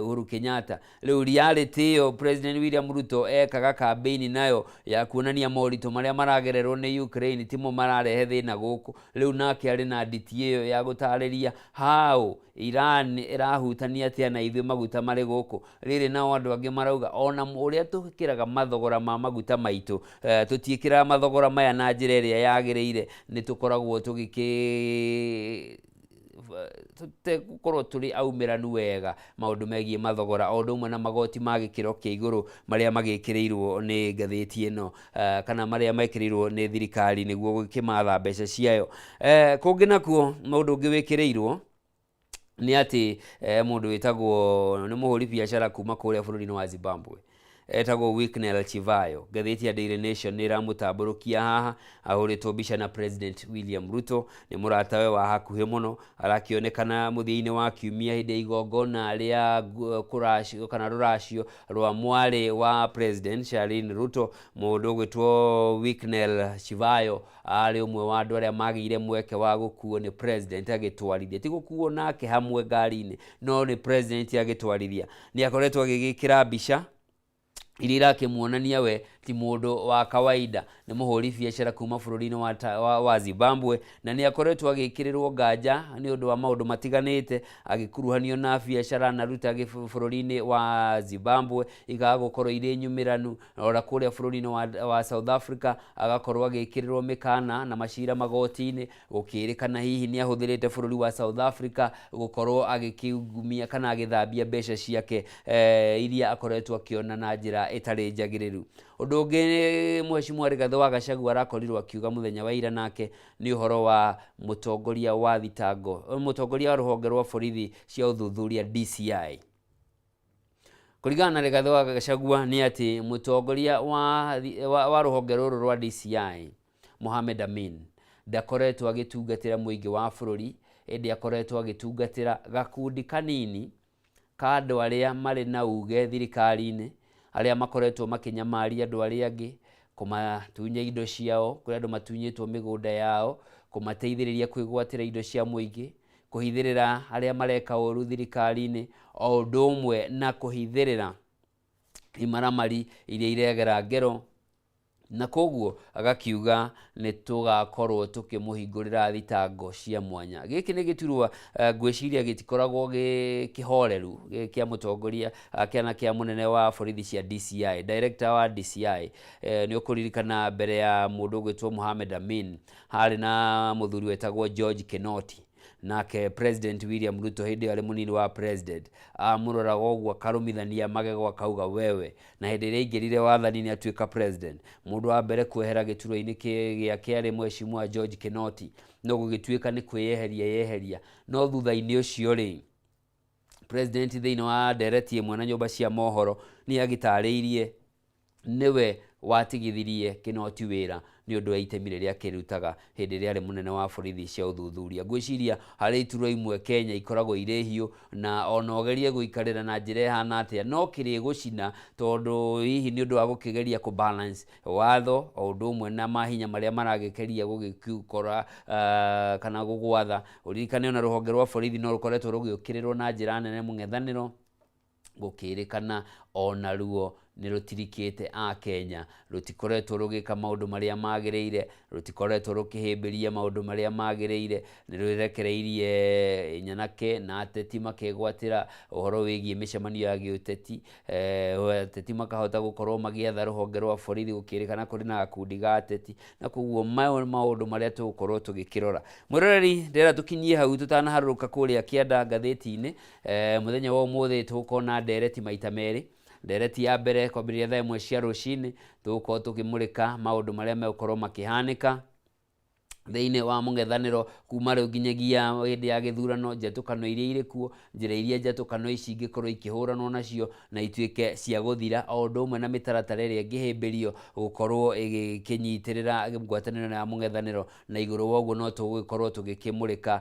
Uhuru Kenyatta. Rĩu reality ĩyo President William Ruto ekaga campaign nayo ya kuonania moritũ marĩa maragererwo nĩ Ukraine timo mararehe thĩna gũkũ, rĩu nake arĩ na nditi ĩyo ya gũtarĩria how Iran ĩrahutania atĩa na ithuĩ maguta marĩ gũkũ. Rĩrĩ nao andũ angĩ marauga ona ũrĩa tũkĩraga mathogora ma maguta maitũ, tũtiĩkĩraga mathogora maya na njĩra ĩrĩa yagĩrĩire, nĩ tũkoragwo tũgĩkĩ tũtegũkorwo tũrĩ aumĩranu wega maũndũ megiĩ mathogora, o ũndũ ũmwe na magoti ma gĩkĩro kĩa igũrũ marĩa magĩkĩrĩirwo nĩ ngathĩti ĩno, kana marĩa mekĩrĩirwo nĩ thirikari nĩguo gũkĩmatha mbeca ciayo. Kũngĩ nakuo mũndũ ũngĩ wĩkĩrĩirwo nĩ atĩ mũndũ wĩtagwo nĩ mũhũri biacara kuma kũrĩa bũrũri-inĩ wa Zimbabwe etagwo Wicknell Chivayo. Ngathĩti ya Daily Nation nĩ ĩramũtambũrũkia haha ahũrĩtwo mbica na President William Ruto, nĩ mũratawe wa hakuhĩ mũno. Arakĩonekana mũthia-inĩ wa kiumia hĩndĩ ya igongona rĩa kũracio kana rũracio rwa mwarĩ wa President Charlene Ruto. Mũndũ ũgwĩtwo Wicknell Chivayo arĩ ũmwe wa andũ arĩa magĩire mweke wa gũkuo nĩ President agĩtwarithia, ti gũkuo nake hamwe ngari-inĩ, no nĩ President agĩtwarithia. Nĩ akoretwo agĩgĩkĩra mbica iria irakĩmuonania we ti mũndũ wa kawaida, nĩ mũhũri biacara kuma bũrũri-inĩ wa Zimbabwe, na nĩ akoretwo agĩkĩrĩrwo nganja nĩ ũndũ wa maũndũ matiganĩte, agĩkuruhanio na biacara anaruta bũrũri-inĩ wa Zimbabwe ikaga gũkorwo irĩ nyumĩranu, ona kũrĩa bũrũri-inĩ wa South Africa agakorwo agĩkĩrĩrwo mĩkana na macira magoti-inĩ, gũkĩrĩkana hihi nĩ ahũthĩrĩte bũrũri wa South Africa gũkorwo agĩkĩungumia kana agĩthambia mbeca ciake iria akoretwo akĩona na njĩra ĩtarĩ njagĩrĩru. Ũndũ ũngĩ Mheshimiwa Rigathĩ wa Gachagua arakorirwo akiuga mũthenya wa ira nake nĩ ũhoro wa mũtongoria wa thitango, mũtongoria wa rũhonge rwa borithi cia ũthuthuria DCI. Kũringana na Rigathĩ wa Gachagua nĩ atĩ mũtongoria wa rũhonge rũrũ rwa DCI Mohamed Amin ndakoretwo agĩtungatĩra mũingĩ wa bũrũri, ĩndĩ akoretwo agĩtungatĩra gakundi kanini ka andũ arĩa marĩ na uge thirikari-inĩ, arĩa makoretwo makĩnyamaria andũ arĩa angĩ, kũmatunya indo ciao, kũrĩ andũ matunyĩtwo mĩgũnda yao, kũmateithĩrĩria kwĩgwatĩra indo cia mũingĩ, kũhithĩrĩra arĩa mareka ũru thirikari-inĩ, o ũndũ ũmwe na kũhithĩrĩra imaramari iria iregera ngero, na koguo agakiuga nĩ tũgakorwo tũkĩmũhingũrĩra thitango cia mwanya. Gĩkĩ nĩ gĩturwa ngwĩciria gĩtikoragwo gĩ kĩhoreru kĩa mũtongoria kana kĩa mũnene wa borithi cia DCI, director wa DCI. Nĩ ũkũririkana mbere ya mũndũ ũgwĩtwo Mohamed Amin harĩ na mũthuri wetagwo George Kinoti, nake President William Ruto hĩndĩ ĩyo arĩ mũnini wa president amũroraga ũguo akarũmithania magego akauga wewe, na hĩndĩ ĩrĩa aingĩrire wathani-inĩ atuĩka president, mũndũ wa mbere kwehera gĩturwa-inĩ gĩake arĩ mheshimiwa George Kinoti, no gũgĩtuĩka nĩ kwĩyeheria yeheria. No thutha-inĩ ũcio rĩ, president thĩinĩ wa ndereti ĩmwe na nyũmba cia mohoro nĩ agĩtarĩirie nĩwe watigithirie Kinoti wĩra nĩ ũndũ wa itemi rĩrĩa akĩrutaga hĩndĩ ĩrĩa arĩ mũnene wa borithi cia ũthuthuria. Ngwĩciria harĩ iturwa imwe Kenya ikoragwo irĩ hiũ, na ona ũgerie gũikarĩra na njĩra ĩhana atĩa no kĩrĩgũcina, tondũ hihi nĩ ũndũ wa gũkĩgeria kũ balance watho o ũndũ ũmwe na mahinya marĩa maragĩkeria gũgĩkora kana gũgwatha. Ũririkane ona rũhonge rwa borithi no rũkoretwo rũgĩũkĩrĩrwo na njĩra nene mũng'ethanĩro, gũkĩrĩkana onaruo nĩ rũtirikĩte a Kenya, rũtikoretwo rũgĩka maũndũ marĩa magĩrĩire, rũtikoretwo rũkĩhĩmbĩria maũndũ marĩa magĩrĩire, nĩ rwĩrekereirie nyanake na ateti makegwatĩra ũhoro wĩgiĩ mĩcemanio ya gĩũteti, ateti makahota gũkorwo magĩetha rũhonge rwa borithi gũkĩrĩkana kũrĩ na gakundi ga ateti, na koguo mayo maũndũ marĩa tũgũkorwo tũgĩkĩrora. Mwĩroreri, ndĩrenda tũkinyie hau tũtanaharũrũka kũrĩa kĩanda ngathĩti-inĩ. Mũthenya wa ũmũthĩ tũgũkorwo na ndereti maita merĩ. Ndereti ya mbere kwambĩrĩria thaa 1 cia rũcinĩ, tũgũkorwo tũkĩmũrĩka maũndũ marĩa megũkorwo makĩhanĩka thĩinĩ wa mũng'ethanĩro kuma rĩu nginyagia hĩndĩ ya gĩthurano, njatũkano iria irĩ kuo, njĩra iria njatũkano ici ingĩkorwo ikĩhũranwo nacio na ituĩke cia gũthira, o ũndũ ũmwe na mĩtaratara ĩrĩa ĩngĩhĩmbĩrio gũkorwo ĩgĩkĩnyitĩrĩra ngwatanĩro ya mũng'ethanĩro, na igũrũ wa ũguo no tũgũgĩkorwo tũgĩkĩmũrĩka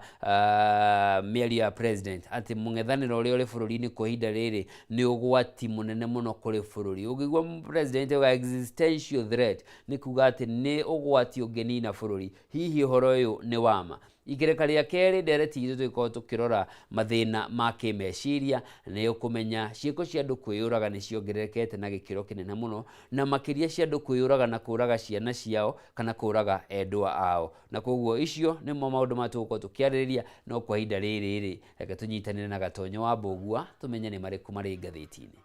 mĩario ya president atĩ mũng'ethanĩro ũrĩa ũrĩ bũrũri-inĩ kwa ihinda rĩrĩ nĩ ũgwati mũnene mũno kũrĩ bũrũri. Ũngĩigua president auga existential threat, nĩ kuga atĩ nĩ ũgwati ũngĩnina bũrũri. Hihi ũhoro ũyũ nĩ wama? Ikereka rĩa kerĩ ndereti itũ tũgĩkorwo tũkĩrora mathĩna ma kĩmeciria, nĩ ũkũmenya ciĩko cia andũ kwĩyũraga nĩ ciongererekete na gĩkĩro kĩnene mũno, na makĩria cia andũ kwĩyũraga na kũraga ciana ciao kana kũraga endwa ao, na koguo icio nĩmo maũndũ marĩa tũgũkorwo tũkĩarĩrĩria. No kwa ihinda rĩrĩ rĩ, reke tũnyitanĩre na Gatonyo wa Mbũgua tũmenye nĩ marĩkũ marĩ ngathĩti-inĩ.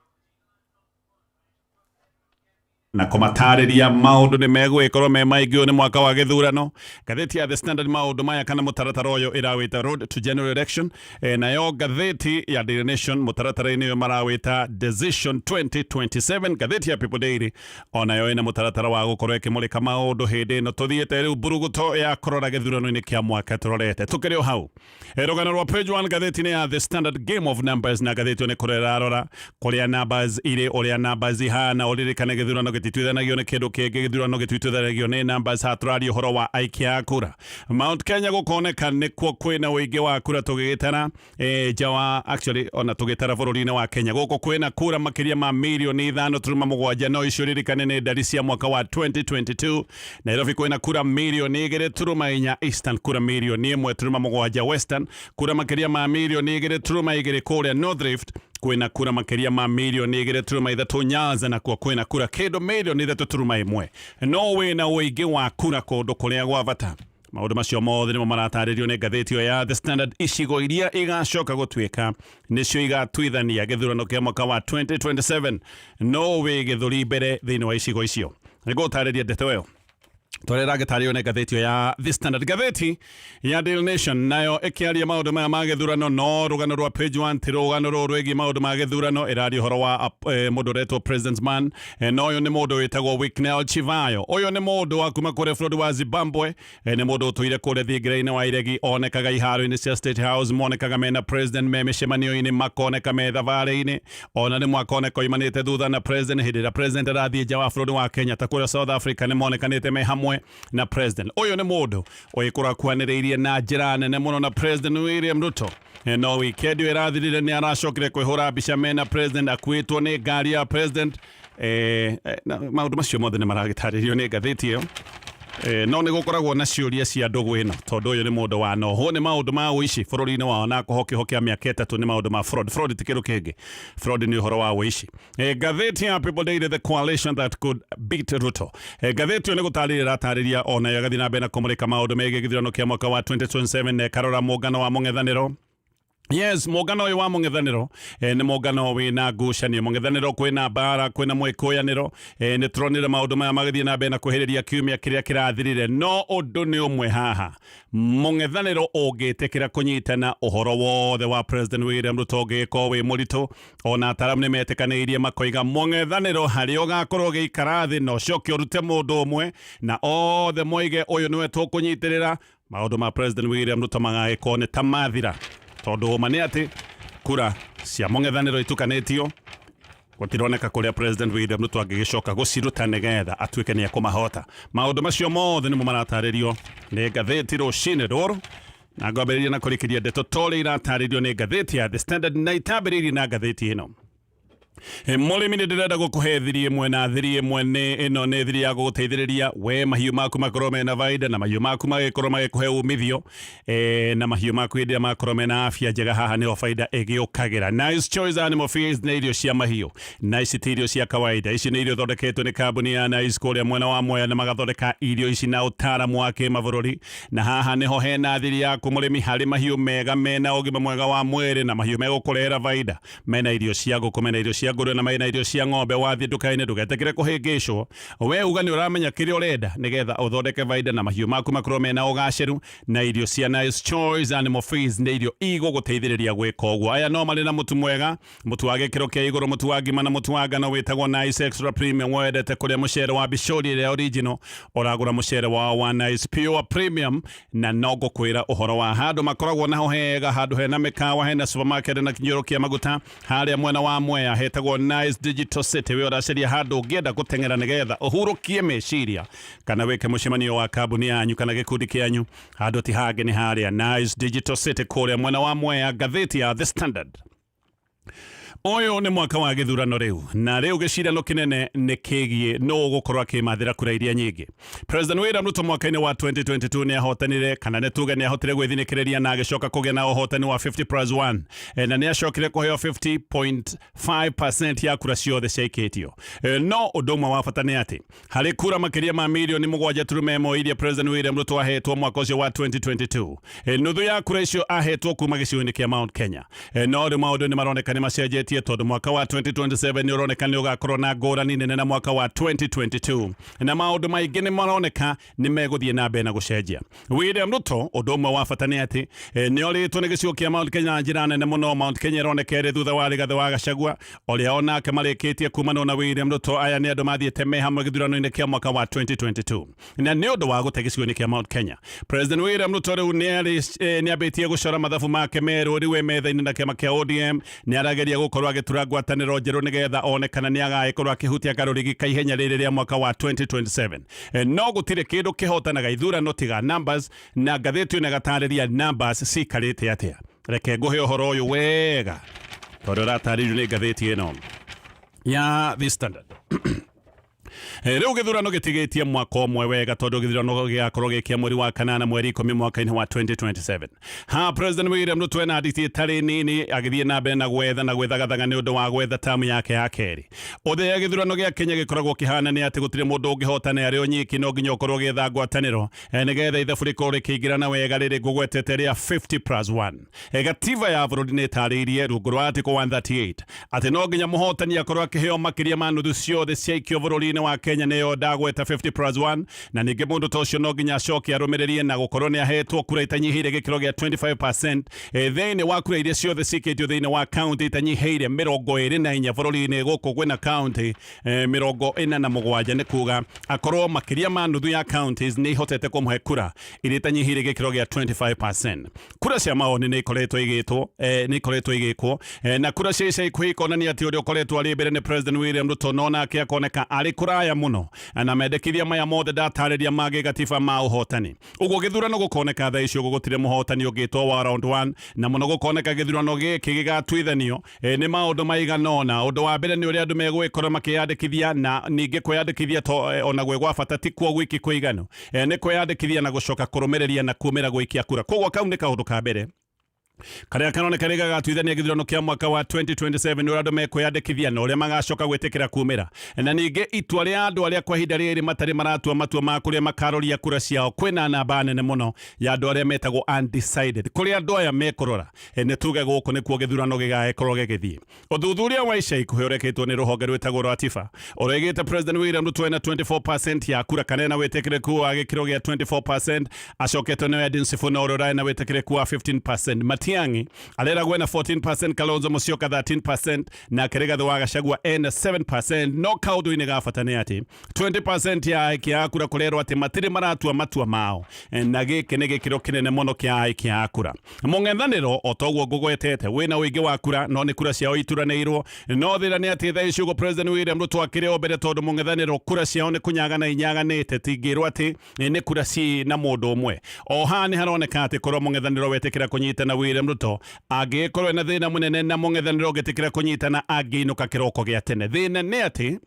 Na kũmatarĩria maũndũ nĩ megũgĩkorwo me maingĩ. Ũyũ nĩ mwaka wa gĩthurano. Ngathĩti ya The Standard maũndũ maya kana mũtaratara ũyũ ĩrawĩta Road to General Election. Nayo ngathĩti ya Daily Nation mũtaratara-inĩ ũyũ marawĩta Decision 2027. Ngathĩti ya People Daily onayo ĩna mũtaratara wa gũkorwo ĩkĩmũrĩka maũndũ hĩndĩ ĩno tũthiĩte rĩu mburuguto ya kũrora gĩthurano-inĩ kĩa mwaka tũrorete. Tũkĩrĩ o hau, rũgano rwa page 1 ngathĩti-inĩ ya The Standard, Game of Numbers, na ngathĩti ĩyo nĩ kũrĩa ĩrarora kũrĩa numbers irĩ, ũrĩa numbers ihana. Ũririkane gĩthurano gĩtituithanagio nĩ kĩndũ kĩngĩ, gĩthurano gĩtuithanagio nĩ numbers. Haha tũraria ũhoro wa aikia a kura. Mount Kenya gũkoneka nĩkuo kwĩna ũingĩ wa kura tũgĩgĩtara nja wa, actually ona tũgĩtara bũrũri-inĩ wa Kenya, gũkũ kwĩna kura makĩria ma mirioni 5.7, no icio ririkane nĩ ndari cia mwaka wa 2022. Nairobi kwĩna kura mirioni 2.4, Eastern kura mirioni 1.7, Western kura makĩria ma mirioni 2.2, kũrĩa North Rift kwĩna kura makĩria ma mirioni 2.3, Nyanza nakuo kwĩna kura kĩndũ mirioni 3.1. No wĩna ũingĩ wa kura kũndũ kũrĩa gwa bata. Maũndũ macio mothe nĩmo maratarĩrio nĩ ngathĩti ĩyo ya The Standard, icigo iria igacoka gũtuĩka nĩcio igatuithania gĩthurano kĩa mwaka wa 2027, no wĩ gĩthũri mbere thĩinĩ wa icigo icio. Nĩngũgũtarĩria ndeto ĩyo. Torĩa ĩragĩtarĩrio nĩ ngathĩti ĩyo ya The Standard. Ngathĩti ya Daily Nation nayo ĩkĩaria maũndũ maya ma gĩthurano, no rũgano rwa page 1 ti rũgano rũrũ rwĩgiĩ maũndũ ma gĩthurano, ĩraria ũhoro wa mũndũ ũretwo President's Man. Na ũyũ nĩ mũndũ wĩtagwo Wicknell Chivayo. Ũyũ nĩ mũndũ wa kuma kũrĩa bũrũri wa Zimbabwe. Nĩ mũndũ ũtũire kũrĩa thingira-inĩ wa iregi, onekaga iharo-inĩ cia State House, monekaga mena president me mĩcemanio-inĩ, makoneka me thabarĩ-inĩ, ona rĩmwe akoneka oimanĩte thutha na president hĩndĩ ĩrĩa president arathiĩ nja wa bũrũri wa Kenya ta kũrĩa South Africa, nĩ monekanĩte me hamwe na president. Ũyũ nĩ mũndũ ũgĩkorwo akuhanĩrĩirie na njĩra nene mũno na President William Ruto. No weekend ĩyo ĩrathirire nĩ aracokire kwĩhũra mbica mena president akuĩtwo nĩ ngari ya president. Na maũndũ macio mothe nĩ maragĩtarĩrio nĩ ngathĩti ĩyo. No nĩ gũkoragwo na ciũria cia ndũgũ ĩno, tondũ ũyũ nĩ mũndũ wa nohwo nĩ maũndũ ma ũici bũrũri-inĩ wao, na kũhwo kĩoho kĩa mĩaka 3 nĩ maũndũ ma fraud. Fraud ti kĩndũ kĩngĩ, fraud nĩ ũhoro wa ũici. Ngathĩti ya People Daily, "The coalition that could beat Ruto". Ngathĩti ĩyo nĩ gũtarĩria ĩratarĩria, onayo ĩgathiĩ na mbere na kũmũrĩka maũndũ megiĩ gĩthurano kĩa mwaka wa 2027, na ĩkarora mũngano wa mũng'ethanĩro. Yes, mũngano ũyũ wa mũng'ethanĩro nĩ mũngano wĩna ngucanio, mũng'ethanĩro kwĩna mbara, kwĩna mwĩkũyanĩro. Nĩ tũronire maũndũ maya magĩthiĩ na mbere na kwĩhĩrĩria kiumia kĩrĩa kĩrathirire, no ũndũ nĩ ũmwe haha: mũng'ethanĩro ũngĩtĩkĩra kũnyitana, ũhoro wothe wa President William Ruto ũngĩgĩkorwo wĩ mũritũ. Ona ataramu nĩ metĩkanĩirie makoiga mũng'ethanĩro harĩa ũgakorwo ũgĩikara thĩ na ũcoke ũrute mũndũ ũmwe na othe moige ũyũ nĩwe tũkũnyitĩrĩra, maũndũ ma President William Ruto magagĩkorwo nĩ ta mathira, tondũ ũma nĩ atĩ kura cia mũng'ethanĩro itukanĩtio, gũtironeka kũrĩa President William Ruto angĩgĩcoka gũciruta nĩgetha atuĩke nĩ ekũmahota. Maũndũ macio mothe nĩmo maratarĩrio nĩ ngathĩti rũcinĩ rũrũ, na ngwambĩrĩria na kũrĩkĩria ndeto torĩa iratarĩrio nĩ ngathĩti ya The Standard, na itambĩrĩirie na ngathĩti ĩno. Mũrĩmi, nĩ ndĩrenda gũkũhe thiri ĩmwe, na thiri ĩmwe nĩ ĩno: nĩ thiri ya gũgũteithĩrĩria we mahiũ maku makorwo mena baida, na mahiũ maku magĩkorwo magĩkũhe umithio, na mahiũ maku hĩndĩ ĩrĩa makorwo mena afya njega, haha nĩho baida ĩgĩũkagĩra. Nice Choice Animal Feeds nĩ irio cia mahiũ, na ici ti irio cia kawaida. Ici nĩ irio thondeketwo nĩ kambuni ya Nice kũrĩa mwena wa Mwea, na magathondeka irio ici na ũtaaramu wa kĩmabũrũri. Na haha nĩho hena thiri yaku mũrĩmi harĩ mahiũ mega mena ũgima mwega wa mwĩrĩ na mahiũ megũkũrehera baida. Mena irio cia ngũkũ, mena irio cia ngũrwe, na mena irio cia ng'ombe. Wathiĩ nduka-inĩ, ndũgetĩkĩre kũhĩngĩcwo. We uga nĩ ũramenya kĩrĩa ũrenda nĩgetha ũthondeke baida na mahiũ maku makorwo mena ũgacĩru, na irio cia Nice Choice Animal Feeds nĩ irio igũgũteithĩrĩria gwĩka ũguo. Aya no marĩ na mũtu mwega, mũtu wa gĩkĩro kĩa igũrũ, mũtu wa ngima na mũtu wa ngano wĩtagwo Nice Extra Premium. Wendete kũrĩa mũcere wa bicori ĩrĩa original, ũragũra mũcere wao wa Nice Pure Premium. Na no ngũkwĩra ũhoro wa handũ makoragwo naho hega, handũ hena mĩkawa, hena supermarket na kinyũrũ kĩa maguta harĩa mwena wa Mwea, hetagwo Nice Digital City. We ũracaria handũ ũngĩenda gũteng'era nĩgetha ũhurũkie meciria kana wĩke mũcemanio wa kambuni yanyu kana gĩkundi kĩanyu, handũ ti hangĩ nĩ harĩa Nice Digital City kũrĩa mwena wa Mwea. Ngathĩti ya The Standard: ũyũ nĩ mwaka wa gĩthurano rĩu, na rĩu gĩcirano kĩnene nĩ kĩgiĩ nũ ũgũkorwo akĩmathĩra kura iria nyingĩ. President William Ruto mwaka-inĩ wa 2022 nĩ ahotanire, kana nĩ tuge nĩ ahotire gwĩthinĩkĩrĩria na agĩcoka kũgĩa na ũhotani wa 50 plus 1. Na nĩ acokire kũheo 50.5% ya kura ciothe ciaikĩtio. No ũndũ ũmwe wa bata nĩ atĩ harĩ kura makĩria ma mirioni 7.1 iria President William Ruto ahetwo mwaka ũcio wa 2022, nuthu ya kura icio ahetwo kuma gĩcigo-inĩ kĩa Mount Kenya. No rĩu maũndũ nĩ maroneka nĩ macenjetie, tondũ mwaka wa 2027 nĩ ũroneka nĩ ũgakorwo na ngũrani nene na mwaka wa 2022, na maũndũ maingĩ nĩ maroneka nĩ megũthiĩ na mbere na gũcenjia. William Ruto, ũndũ ũmwe wa bata nĩ atĩ nĩ orĩtwo nĩ gĩcigo kĩa Mount Kenya na njĩra nene mũno. Mount Kenya ĩroneka ĩrĩ thutha wa Rigathĩ wa Gachagua, ũrĩa onake marĩkĩtie kumanwo na William Ruto. Aya nĩ andũ mathiĩte me hamwe gĩthurano-inĩ kĩa mwaka wa 2022, na nĩ ũndũ wa gũte gĩcigo-inĩ kĩa Mount Kenya, President William Ruto rĩu nĩ ambĩtie gũcora mathabu make merũ. Rĩu e metha-inĩ na kĩama kĩa ODM, nĩ arageria gũkorwo agĩtura ngwatanĩro njerũ nĩgetha one kana nĩ agagĩkorwo akĩhutia karũrigi ka ihenya rĩrĩ rĩa mwaka wa 2027. No gũtirĩ kĩndũ kĩhotanaga ithurano tiga numbers, na ngathĩti ĩno ĩgatarĩria numbers cikarĩte atĩa. Reke ngũhe ũhoro ũyũ wega tondũ ũratarĩrio nĩ ngathĩti ĩno ya The Standard. Rĩu gĩthurano gĩtigĩtie mwaka ũmwe wega, tondũ gĩthurano gĩgakorwo gĩ kĩa mweri wa kanana mweri 10 mwaka-inĩ wa 2027. Ha President William Ruto ena nditi ĩtarĩ nini agĩthiĩ na mbere na gwetha na gwĩthagathaga nĩ ũndũ wa gwetha tamu yake ya kerĩ. Ũrĩa gĩthurano gĩa Kenya gĩkoragwo kĩhana nĩ atĩ gũtirĩ mũndũ ũngĩhotana arĩ o nyiki, no nginya ũkorwo ũgĩetha ngwatanĩro, nĩgetha ithabu rĩkorwo rĩkĩingĩrana wega rĩrĩ ngũgwetete rĩa 50 plus 1. Gatiba ya bũrũri nĩ ĩtarĩirie rungu rwa article 138 atĩ no nginya mũhotani akorwo akĩheo makĩria ma nuthu ciothe ciaikio bũrũri-inĩ. wa Kenya nĩyo ndagweta 50 plus 1, na ningĩ mũndũ ta ũcio no nginya acoke arũmĩrĩrie na gũkorwo nĩ ahetwo kura itanyihĩire gĩkĩro gĩa 25% thĩinĩ wa kura iria ciothe cikĩtio thĩinĩ wa kaunti itanyihĩire 24 bũrũri-inĩ. Gũkũ kwĩna kaunti 47, nĩ kuga akorwo makĩria ma nuthu ya counties nĩ ihotete kũmũhe kura iria itanyihĩire gĩkĩro gĩa 25%. Kura cia maoni nĩ ikoretwo igĩtwo, nĩ ikoretwo igĩkwo, na kura cia ica ikuhĩ ikonania atĩ ũrĩa ũkoretwo arĩ mbere nĩ President William Ruto, no nake akoneka arĩ kũraya mũno na mendekithia maya mothe ndatarĩria ma gĩgatiba ma ũhotani. Ũguo gĩthurano gũkoneka thaa ici ũguo gũtirĩ mũhotani ũngĩtwo wa round 1, na mũno gũkoneka gĩthurano gĩkĩ gĩgatuithanio nĩ maũndũ maigana ũna. Ũndũ wa mbere nĩ ũrĩa andũ megũgĩkorwo makĩyandĩkithia, na ningĩ kwĩyandĩkithia to ona gwĩ gwa bata ti kuo gwiki kũiganu, nĩ kwĩyandĩkithia na gũcoka kũrũmĩrĩria na kumĩra gũikia kura. Koguo kau nĩ kaũndũ ka mbere karĩa karoneka nĩ gagatuithania gĩthurano kĩa mwaka wa 2027, ũrĩa andũ mekwĩyandĩkithia na ũrĩa magacoka gwĩtĩkĩra kumĩra, na ningĩ itua rĩa andũ arĩa kwa ihinda rĩrĩ matarĩ maratua matua ma kũrĩa makaroria kura ciao. Kwĩna namba nene mũno ya andũ arĩa metagwo undecided. Kũrĩa andũ aya mekũrora, nĩ tuge gũkũ nĩkuo gĩthurano gĩgagĩkorwo gĩgĩthiĩ. Ũthuthuria wa ica ikuhĩ ũrekĩtwo nĩ rũhonge rwĩtagwo rwa TIFA ũroigĩte President William Ruto ena 24% ya kura, kana ena wĩtĩkĩrĩku wa gĩkĩro gĩa 24%, acoketwo nĩ Edwin Sifuna ũrĩa ũrarĩ na wĩtĩkĩrĩku wa 15%. Matiang'i areragwo ena 14%, Kalonzo Musyoka 13%, nake Rigathi wa Gachagua ena 7%. No kaũndũ-inĩ ga bata nĩ atĩ 20% ya aikia a kura kũrerwo atĩ matirĩ maratua matua mao, na gĩkĩ nĩ gĩkĩro kĩnene mũno kĩa aikia a kura. Mũng'ethanĩro o toguo ngũgwetete wĩna ũingĩ wa kura, no nĩ kura ciao ituranĩirwo. No thĩna nĩ atĩ thaa ici ũguo President William Ruto akĩrĩ o mbere, tondũ mũng'ethanĩro kura ciao nĩ kũnyagana inyaganĩte, tingĩrwo atĩ nĩ kura ci na mũndũ ũmwe. O haha nĩ haroneka atĩ korwo mũng'ethanĩro wetĩkĩra kũnyitana, William Ruto angĩgĩkorwo ena thĩna mũnene, na mũng'ethanĩro ũngĩtĩkĩra kũnyitana angĩinũka kĩroko gĩa tene. Thĩna nĩ atĩ